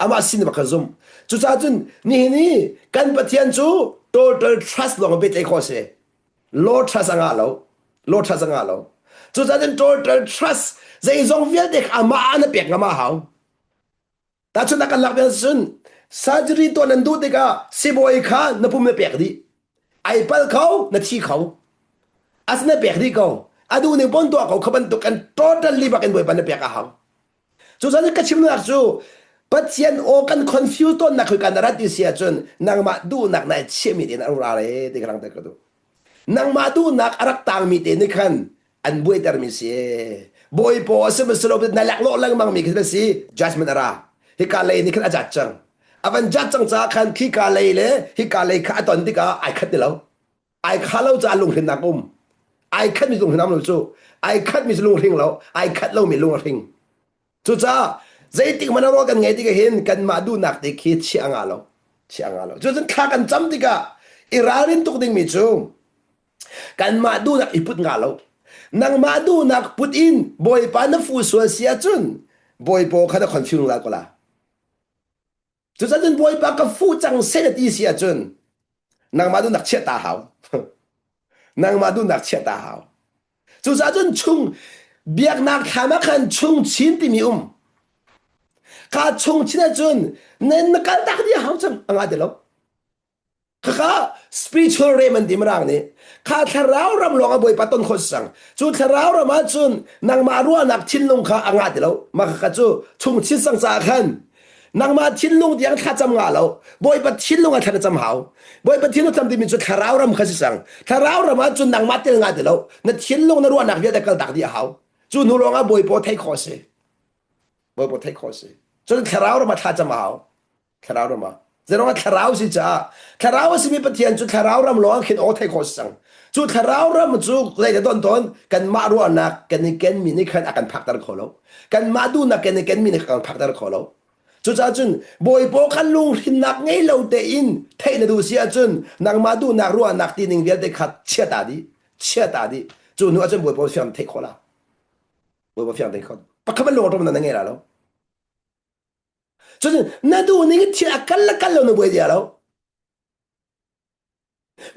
amah sin bak zumh cucaah cun nihin i kan Pathian cu total trust lawng pehtlaih khawh si low trust a ngah lo low trust a ngah lo cucaah cun total trust zeizong vialte kha amah ah na pek ngam a hau Tahchunhnak kan lak bel cun surgery tuah nan duh tikah sibawi kha na pum na pek dih. Ai pal kho, na thi kho. As na pek dih ko. A duh ning pon tuah ko kha bantuk kan totally bak in Bawipa na pek a hau. Cucaah ka chimnak cu Pathian aw kan confuse tawnnak khi kan rat ti si ahcun nangmah duhnak na chiahmi te in a ra re ti ka lang ka duh. Nangmah duhnak a rak tangmi te nih khan an buaitermi si bawi paw a si ma si lo na laklawh lengmang mi khi si judgment a ra hika lei nih khan a judge cang a van judge cang caah khan khika lei le hika lei kha a ton tikah ai khat ti lo ai kha lo caah lunghrinnak um ai khat mi lunghrin am lo cu ai khat mi cu lunghring lo ai khat lo mi lung a hring Cucaah zeitik hmanh ah rawl kan ngei tikah hin kanmah duhnak te khi chiah a ngah lo. Chiah a ngah lo. Cucun thla kan cam tikah i ralrin tuk dingmi cu kanmah duhnak i put ngah lo. Nangmah duhnak put in Bawipa na fu sual si ahcun Bawipa kha na confuse lai ko la. Cucun Bawipa ka fuh cang seh na ti si ahcun nangmah duhnak chiah ta hau. nangmah duhnak chiah ta hau. Cucaah cun chung biaknak thlam ah khan chung chin timi um. Kha chung chin ahcun na na kal tak dih a hau cang a ngah ti lo. Khakha spiritual realm an ti mirang nih. Kha thlarau ram lawng ah Bawipa ton khawh si cang. Cu thlarau ram ahcun nangmah ruahnak thinlung kha a ngah ti lo. Mah khakha cu chung chin sang caah khan nangmah thinlung tiang thlacam ngah lo. Bawipa thinlung ah thla na cam hau. Bawipa thinlung cam timi cu thlarau ram kha si cang. Thlarau ram ahcun nangmah tel ngah ti lo. Na thinlung na ruahnak vialte kal tak dih a hau. Cu hnu lawng ah Bawipa theih khawh si. Bawipa theih khawh si. Cun thlarau ram ah thlacam a hau. Thlarau ram ah. Zeirong ah thlarau si caah thlarau a simi Pathian cu thlarau ram lawng khin aw theih khawh si cang. Cu thlarau ram cu zei ka ton tawn kanmah ruahnak kan i kenmi nih khan a kan phakter kho lo. Kanmah duhnak kan i kenmi nih kan phakter kho lo. Cucaah cun Bawipa khan lunghrinnak ngei lo tein theih na duh si ahcun nangmah duhnak ruahnak ti ning vialte kha chia ta dih. Chia ta dih. Cu hnu ahcun Bawipa fiang theih khawh la. Bawipa fiang theih khawh. Pakhat man lung na ngei la lo. Cun na duh ning in thil a kal le kal lo na buai dia lo.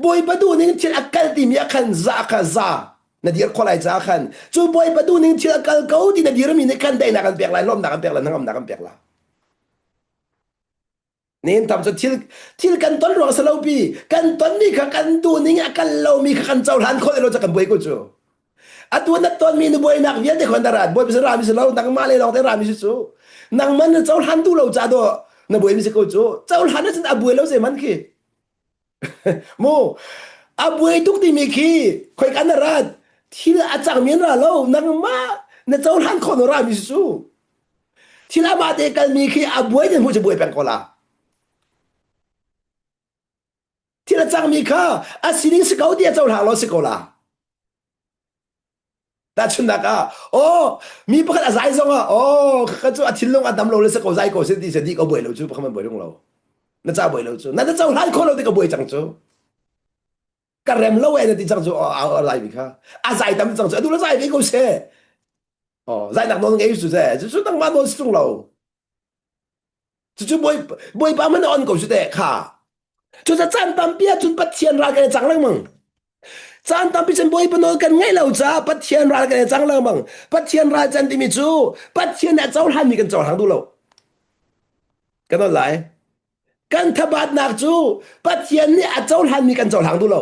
Bawipa duh ning thil a kal timi ah khan za kha za na dir khawh lai caah khan cu Bawipa duh ning thil a kal ko ti na dirmi nih khan daihnak an pek lai lawmnak an pek lai hnangamnak an pek lai. Nen tam cu thil thil kan ton ruang si lo pi kan tonmi kha kan duh ning a kal lomi kha kan cohlan khawh lo ca kan buai ko cu. Atu na tonmi na buainak vialte khon rat bawi si rami si lo nangmah le lawng te rami si cu. Nangman na cohlan duh lo ca do na buai mi si ko cu. Cohlan ahcun a buai lo zei man khi. Mu a buai tuk timi khi khoi kan na rat thil a cangmi an ra lo nangmah na cohlan khawh no rami si cu. Thil amah te kalmi khi a buai den hmu cu buai peng ko la. Thil a cangmi kha a sining si ko ti a cohlang lo si ko la. Tahchunhnak ah, oh, mi pakhat a zai zong ah, oh, ka cu a thinlung a dam lo le si ko zai ko si ti se di ko buai lo cu pakhat man buai lung lo. Na ca buai lo cu. Na na cohlan kho lo ti ka buai cang cu. Ka rem lo e na ti cang cu oh, a lai mi kha. A zai tam cang cu. Atu la zai ve ko se. Oh, zai nak nawl ngei su se. Cu cu nangmah nawl si tung lo. Cucu Bawipa man on ko su te kha. Cucaah caan tampi ahcun Pathian ral kan i cang lengmang. Caan tampi cun Bawipa nawl kan ngaih lo caah Pathian ral kan i cang lengmang. Pathian ral can timi cu Pathian nih a cohlanmi kan cohlang duh lo. Kan on lai. Kan thabatnak cu Pathian nih a cohlanmi kan cohlang duh lo.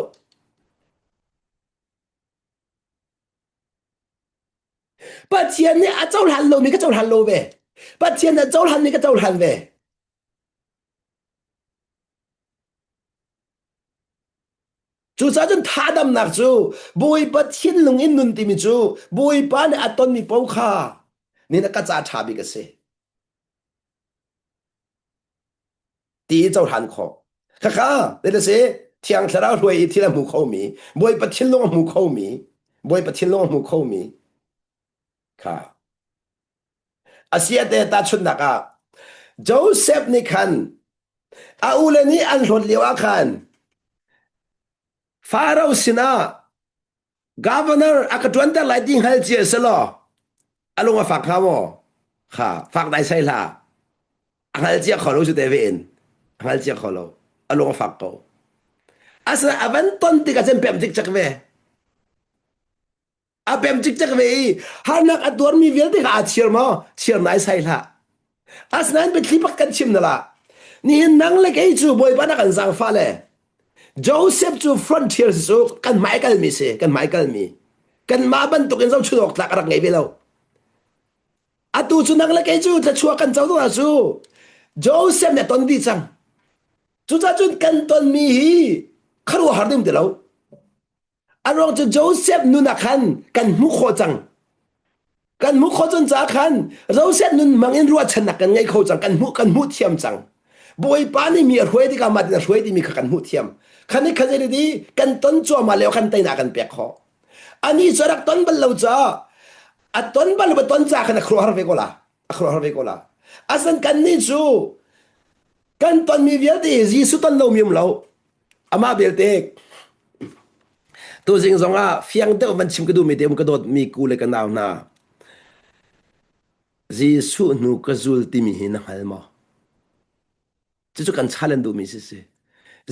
Pathian nih a cohlan lomi ka cohlan lo ve. Pathian nih a cohlanmi ka cohlan ve. Cucaah cun thadamnak cu Bawipa thinlung in nun timi cu Bawipa nih a tonmi paoh kha nih na ka ca ṭha bik a si. Ti i cohlan khawh. Khakha, let us say, Thiang Thlarau hruai i thil a hmu khomi, Bawipa thinlung a hmu khomi, Bawipa thinlung a hmu khomi kha. Asiate tahchunhnak ah, Joseph nih khan a ule nih an hlawt lio ah khan Pharaoh sinah Governor a ka ṭuanter lai ti hngal cia si law a lung a fak hnga maw? Kha fak dai sai hlah. A hngal cia kho lo cu te ve in. A hngal cia kho lo. A lung a fak ko. Asinain a van ton tikah cun pem cikcek ve. A pem cikcek ve i harnak a tuarmi vialte kha aa chir maw? Chir nai sai hlah. Asinain biathli bak kan chim na la. Nihin nang le kei cu Bawipa na kan zaangfah le Joseph cu frontier cu kan hmai kalmi si, kan hmai kalmi. Kanmah bantukin zohchun awk tlak a rak ngei ve lo. Atu cu nang le kei cu thluachuah kan co ah cu Joseph nih a ton dih cang. Cucaah cun kan tonmi hi khuaruahhar ding ti lo. A ruang cu Joseph nun ah khan kan hmuh khawh cang. Kan hmuh khawh cang caah khan Joseph nun hmang in ruahchannak kan ngei kho cang, kan hmuh kan hmuh thiam cang. Bawipa nih mi a hruai tikah mah tin a hruai timi kha kan hmuh thiam. Khan i kha zei kan ton cuahmah lio khan teinak kan pek khawh. Ani cu a rak ton bal lo caah a ton bal lo ton caah khan a khuaruahhar ve ko la. A khuaruahhar ve ko la. Asan kan nih cu kan tonmi vialte Jesuh ton lomi um lo. Amah belte tuzing zongah fiang deuh van chim ka duhmi te um ka dawtmi ku le ka nau hna. Jesuh hnu ka zul timi hi na hngal maw? Cucu kan challenge duhmi si si.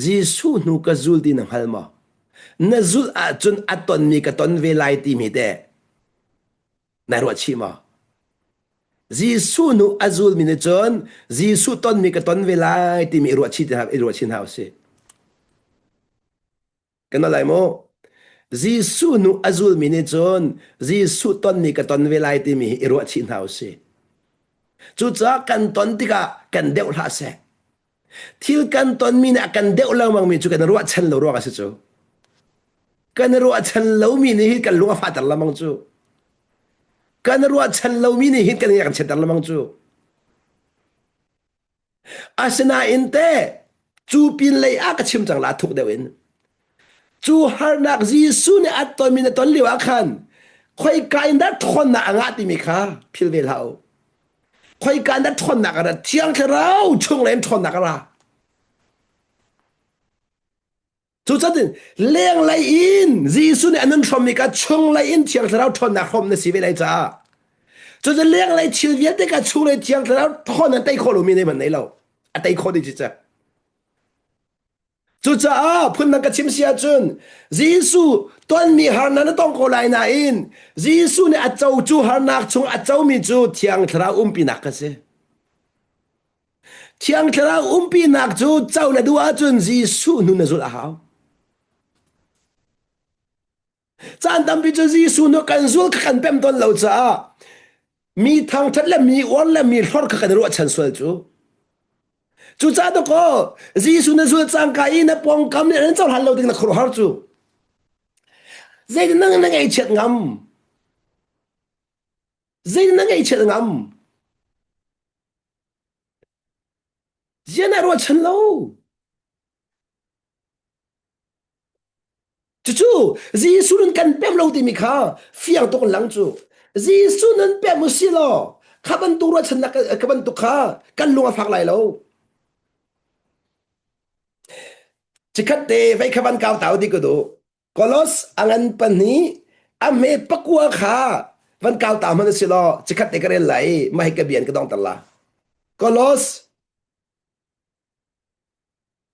Jesuh hnu ka zul ti na hngal maw? Na zulh ahcun a tonmi ka ton ve lai timi te nai ruah chih maw? Jesuh nu a zulmi nih cun Jesuh tonmi ka ton ve lai timi i ruahchih i ruahchih hna usih. Kan lai maw? Jesuh nu a zulmi nih cun Jesuh tonmi ka ton ve lai timi hi i ruahchih hna usih. Cucaah kan ton tikah kan deuh hlah seh. Thil kan tonmi nih a kan deuh lengmangmi cu kan i ruahchan lo ruang a si cu. Kan i ruahchan lomi nih hin kan lung a fahter lengmang cu. Kan i ruahchan lomi nih hin kan kan chiatter lengmang cu. Asinain te cu pin lei ah ka chim cang la thuk deuh in. Cu harnak Jesuh nih a tonmi na ton lio ah khan khoika in dah ṭhawnnak a ngah timi kha phil ve hlah u. Khoika in dah ṭhawnnak a ra? Thiang Thlarau chung in ṭhawnnak a ra. Cucaah lenglei in Jesuh nih a nun hrawmmi kha chunglei in Thiang Thlarau ṭhawnnak hrawm na si ve lai caah cucu lenglei thil vialte kha chunglei Thiang Thlarau ṭhawn an tei khawh lomi nei hmanh nei lo. A tei khawh dih cicek. Cucaah phundang ka chim si ahcun Jesuh tonmi harnak na tong ko lai nain Jesuh nih a co cu harnak chung a comi cu Thiang Thlarau umpinak ka si. Thiang Thlarau umpinak cu co na duh ahcun Jesuh hnu na zulh a hau. Caan tampi cu Jesuh nu kan zul kha kan pem tawn lo caah mi thangṭhat le mi uar le mi hlorh kha kan i ruahchan sual cu. Cucaah dakaw Jesuh na zul cangka i na pawngkam nih an cohlan lo ding na khuaruahhar cu. Zeitin nang na ngaihchiat ngam? Zeitin na ngaihchiat ngam? Zian na ruahchan lo. Cucu Jesuh nun kan pem lo timi kha fiang tuk in lang cu. Jesuh nun pem u si law kha bantuk ruahchannak ka bantuk kha kan lung a fak lai lo. Cikhat te vei kha van kau tau di ka duh. Kolos a ngan pahnih a hme pakua kha van kau ta hmanh si law cikhat te ka rel lai mah hi ka bian ka dongter la. Kolos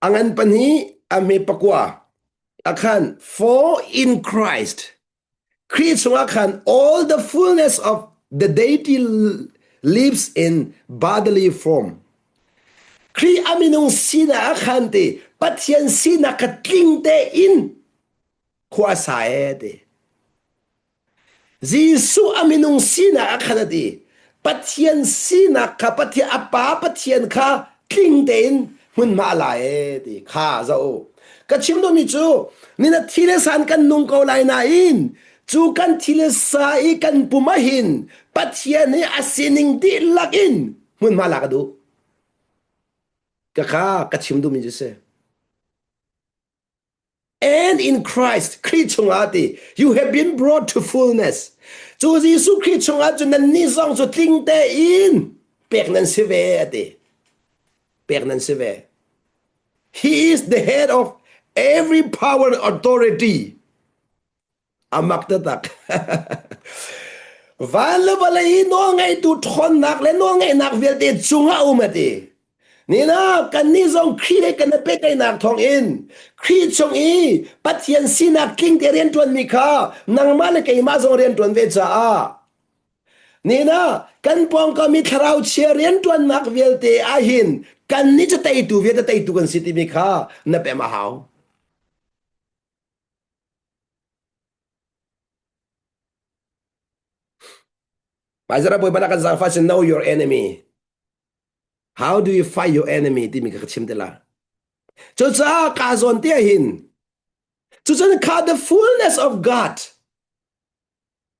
A ngan pahnih, a hme pakua. A khan, for in Christ, Khrih chungah khan all the fullness of the deity lives in bodily form. Khrih a minung sinak ah khan ti Pathian sinak kha tling tein khua a sa e ti. Jesuh a minung sinak ah khan a ti. Pathian sinak kha Pathian a Pa Pathian kha tling tein hmunhma a la e ti kha zoh u. Ka chim duhmi cu ni na thi le san kan nung ko lai nain cu kan thi le sa i kan pum ahhin Pathian hi a sining dihlak in hmunhma lak a duh. Ka kha ka chim duhmi cu si. And in Christ, Khrih chungah ti, you have been brought to fullness. Cu Jesuh Khrih chungah cun nannih zong cu tling tein pek nan si ve a ti. Pek nan si ve. He is the head of every power and authority. Amak taktak. Van le vawlei i nawlngeitu ṭhawnnak le nawlngeihnak vialte cungah um a ti. Nina kannih zong Khrih he kan i pehtlaihnak thawngin Khrih chung i Pathian sinak tling te rianṭuanmi kha nangmah le keimah zong rianṭuan ve caah nina kan pawngkam i thlarau chia rianṭuannak vialte ahhin kannih cu teitu vialte teitu kan si timi kha na pem a hau. Hmaizarh Bawipa na kan zaangfah cun know your enemy. How do you fight your enemy timi kha ka chim te la. Cucaah ka zawn te hin cucun kha the fullness of God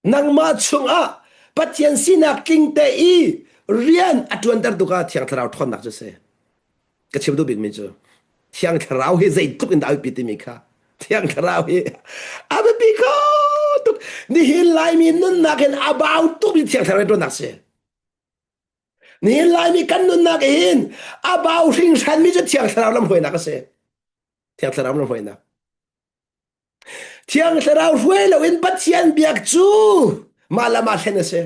nangmah chungah Pathian sinak tling te i rian a ṭuanter tu kha Thiang Thlarau ṭhawnnak cu si. Ka chim duh bikmi cu Thiang Thlarau hi zeitluk in dah a biapi timi kha Thiang Thlarau hi a biapi kho tuk. Nihin Laimi nunnak hin a bau tukmi Thiang Thlarau rianṭuannak si. Nihin Laimi kan nunnak hin a bau hringhranmi cu Thiang Thlarau lamhruainak a si. Thiang Thlarau lamhruainak. Thiang Thlarau hruai loin Pathian biak cu mah le mah hlen a si.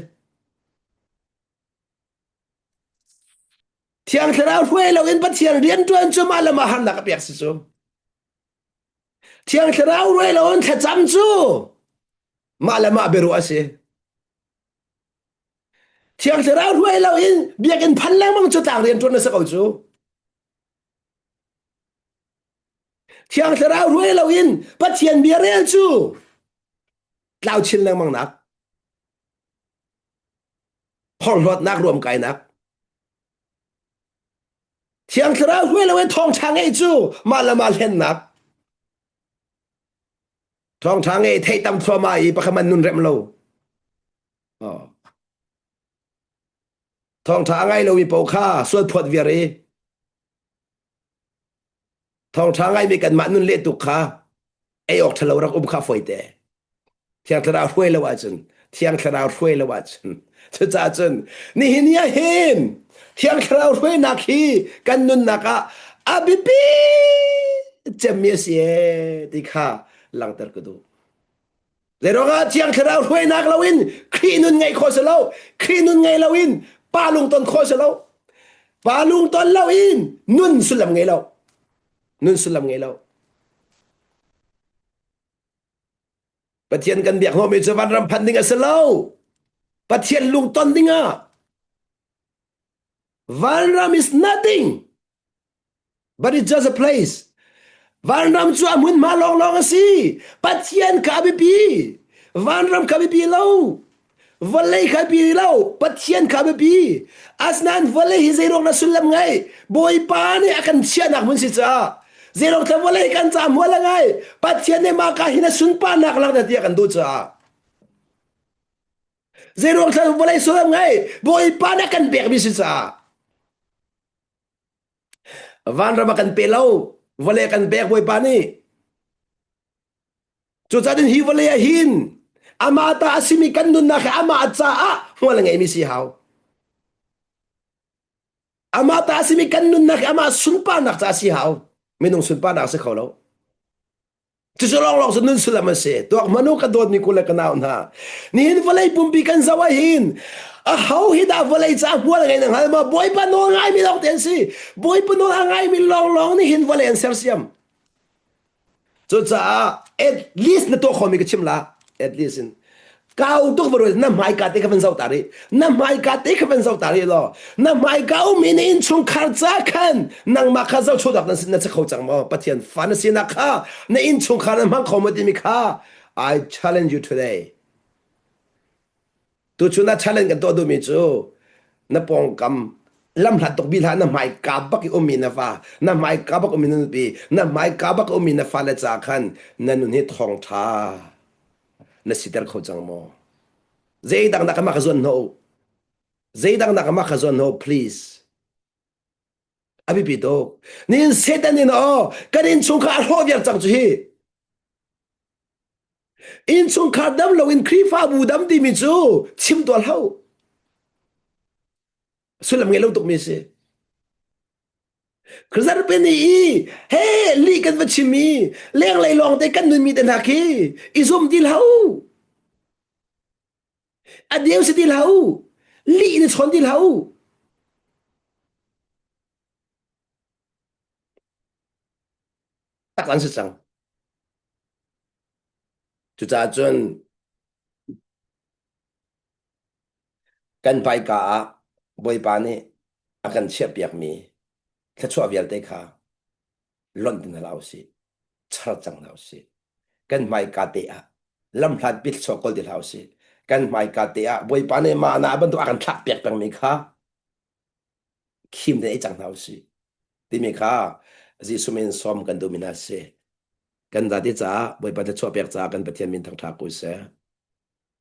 Thiang Thlarau hruai loin Pathian rianṭuan cu mah le mah harnak a pek si cu. Thiang Thlarau hruai loin thlacam cu mah le mah biaruah a si. Thiang Thlarau hruai lo in biakinn phan lengmang cu tlang rian ṭuan na si ko cu. Thiang Thlarau hruai lo in Pathian bia rel cu tlau chin lengmang nak. Phorhlawtnak ruamkainak. Thiang Thlarau hruai lo in thawngṭha ngeih cu mah le mah hlennak. Thawngṭha ngei theih tam thluahmah i pakhat man nun rem lo. Oh. Thawngṭha a ngai lomi paoh kha sual phawt viar i thawngṭha ngaimi kanmah nun leh tuk kha ei awk ṭhalo rak um kha fawi te. Thiang Thlarau hruai lo ahcun, Thiang Thlarau hruai lo ahcun, cucaah cun nihin ni ah hin Thiang Thlarau hruainak hi kan nunnak ah a biapi cemmi a si ee ti kha langhter ka duh. Zeiruangah Thiang Thlarau hruainak loin Khrih nun ngeih khawh si lo. Khrih nun ngei loin pa lungton khawh si lo. Pa lungton loin nun sullam ngei lo. Nun sullam ngei lo. Pathian kan biak hnawhmi cu vanram phan ding a si lo. Pathian lungton ding ah vanram is nothing but it's just a place. Vanram cu a hmunhma lawnglawng a si. Pathian kha a biapi. Vanram kha biapi lo. Vawlei kha biapi lo. Pathian kha biapi. Asinain vawlei hi zeiruang na sullam ngei? Bawipa nih a kan chiahnak hmun si caah zeiruang thla vawlei kan ca hmual a ngai. Pathian nih mah ka hin a sunparnak langhter tiah kan duh caah. Zeiruang thla vawlei sullam ngei? Bawipa nih a kan pekmi si caah. Vanram a kan pe lo. Vawlei a kan pek Bawipa nih. Cucaah hi vawlei ah hin amah ta a simi kan nunnak hi amah caah hmual a ngeimi si hau. Amah ta a simi kan nunnak hi amah sunparnak caah si hau. Minung sunparnak a si kho lo. Cucu lawnglawng cu nun sullam a si. Tuak hmanu ka dawtmi kule ka nau hna. Nihin vawlei pumpi kan zoh ah hin aho hi dah vawlei caah hmual ngei na hngal maw? Bawipa nawl ngaimi lawng te an si. Bawipa nawl a ngaimi lawnglawng nih hin vawlei an sersiam. Cucaah at least na tuah khomi ka chim la. At least in kau tuk va na hmaika te kha van zoh ta rih. Na hmaika te kha van zoh ta rih law. Na hmaika um in innchungkhar ca khan nangmah kha zohchuak na na si kho cang maw? Pathian fa na sinak kha na innchungkhar na hmang kho maw timi kha I challenge you today. Tuchun ah challenge kan tuah duhmi cu na pawngkam lamhlat tuk bih hlah na hmaika bak i ummi na fa na hmaika bak ummi na nupi na hmaika bak ummi na fale ca khan na nun hi thawngṭha na siter kho cang maw zeidang nak mah ka zuan hnawh zeidang nak mah ka zuan hnawh please a biapi tuk nin Satan in aw kan innchungkhar a hrawh viar cang cu hi Innchungkhar dam loin Khrihfabu dam timi cu chim tuah hlah u. Sullam ngei lo tukmi a si. Zarhpini i he lih kan va chim i lenglei lawng te kan nunmi te hna khi i zum ti hlah u. A deu si ti hlah u. Lih in i chawn ti hlah u. Tak an si cang. Cucaah cun kan hmaika ah Bawipa nih a kan chiahpiakmi thluachuah vialte kha lonh ti hna hlah usih, char cang hna usih. Kan hmaika te ah lamhlatpi thluachuah kawl ti hlah usih. Kan hmaika te ah Bawipa nih mah na bantuk a kan thlahpiak pengmi kha khim te ei cang hna usih timi kha Jesuh min sawm kan duhmi hna a si. Kan zate caah Bawipa thluachuah pek caah kan Pathian min thangṭha ko seh.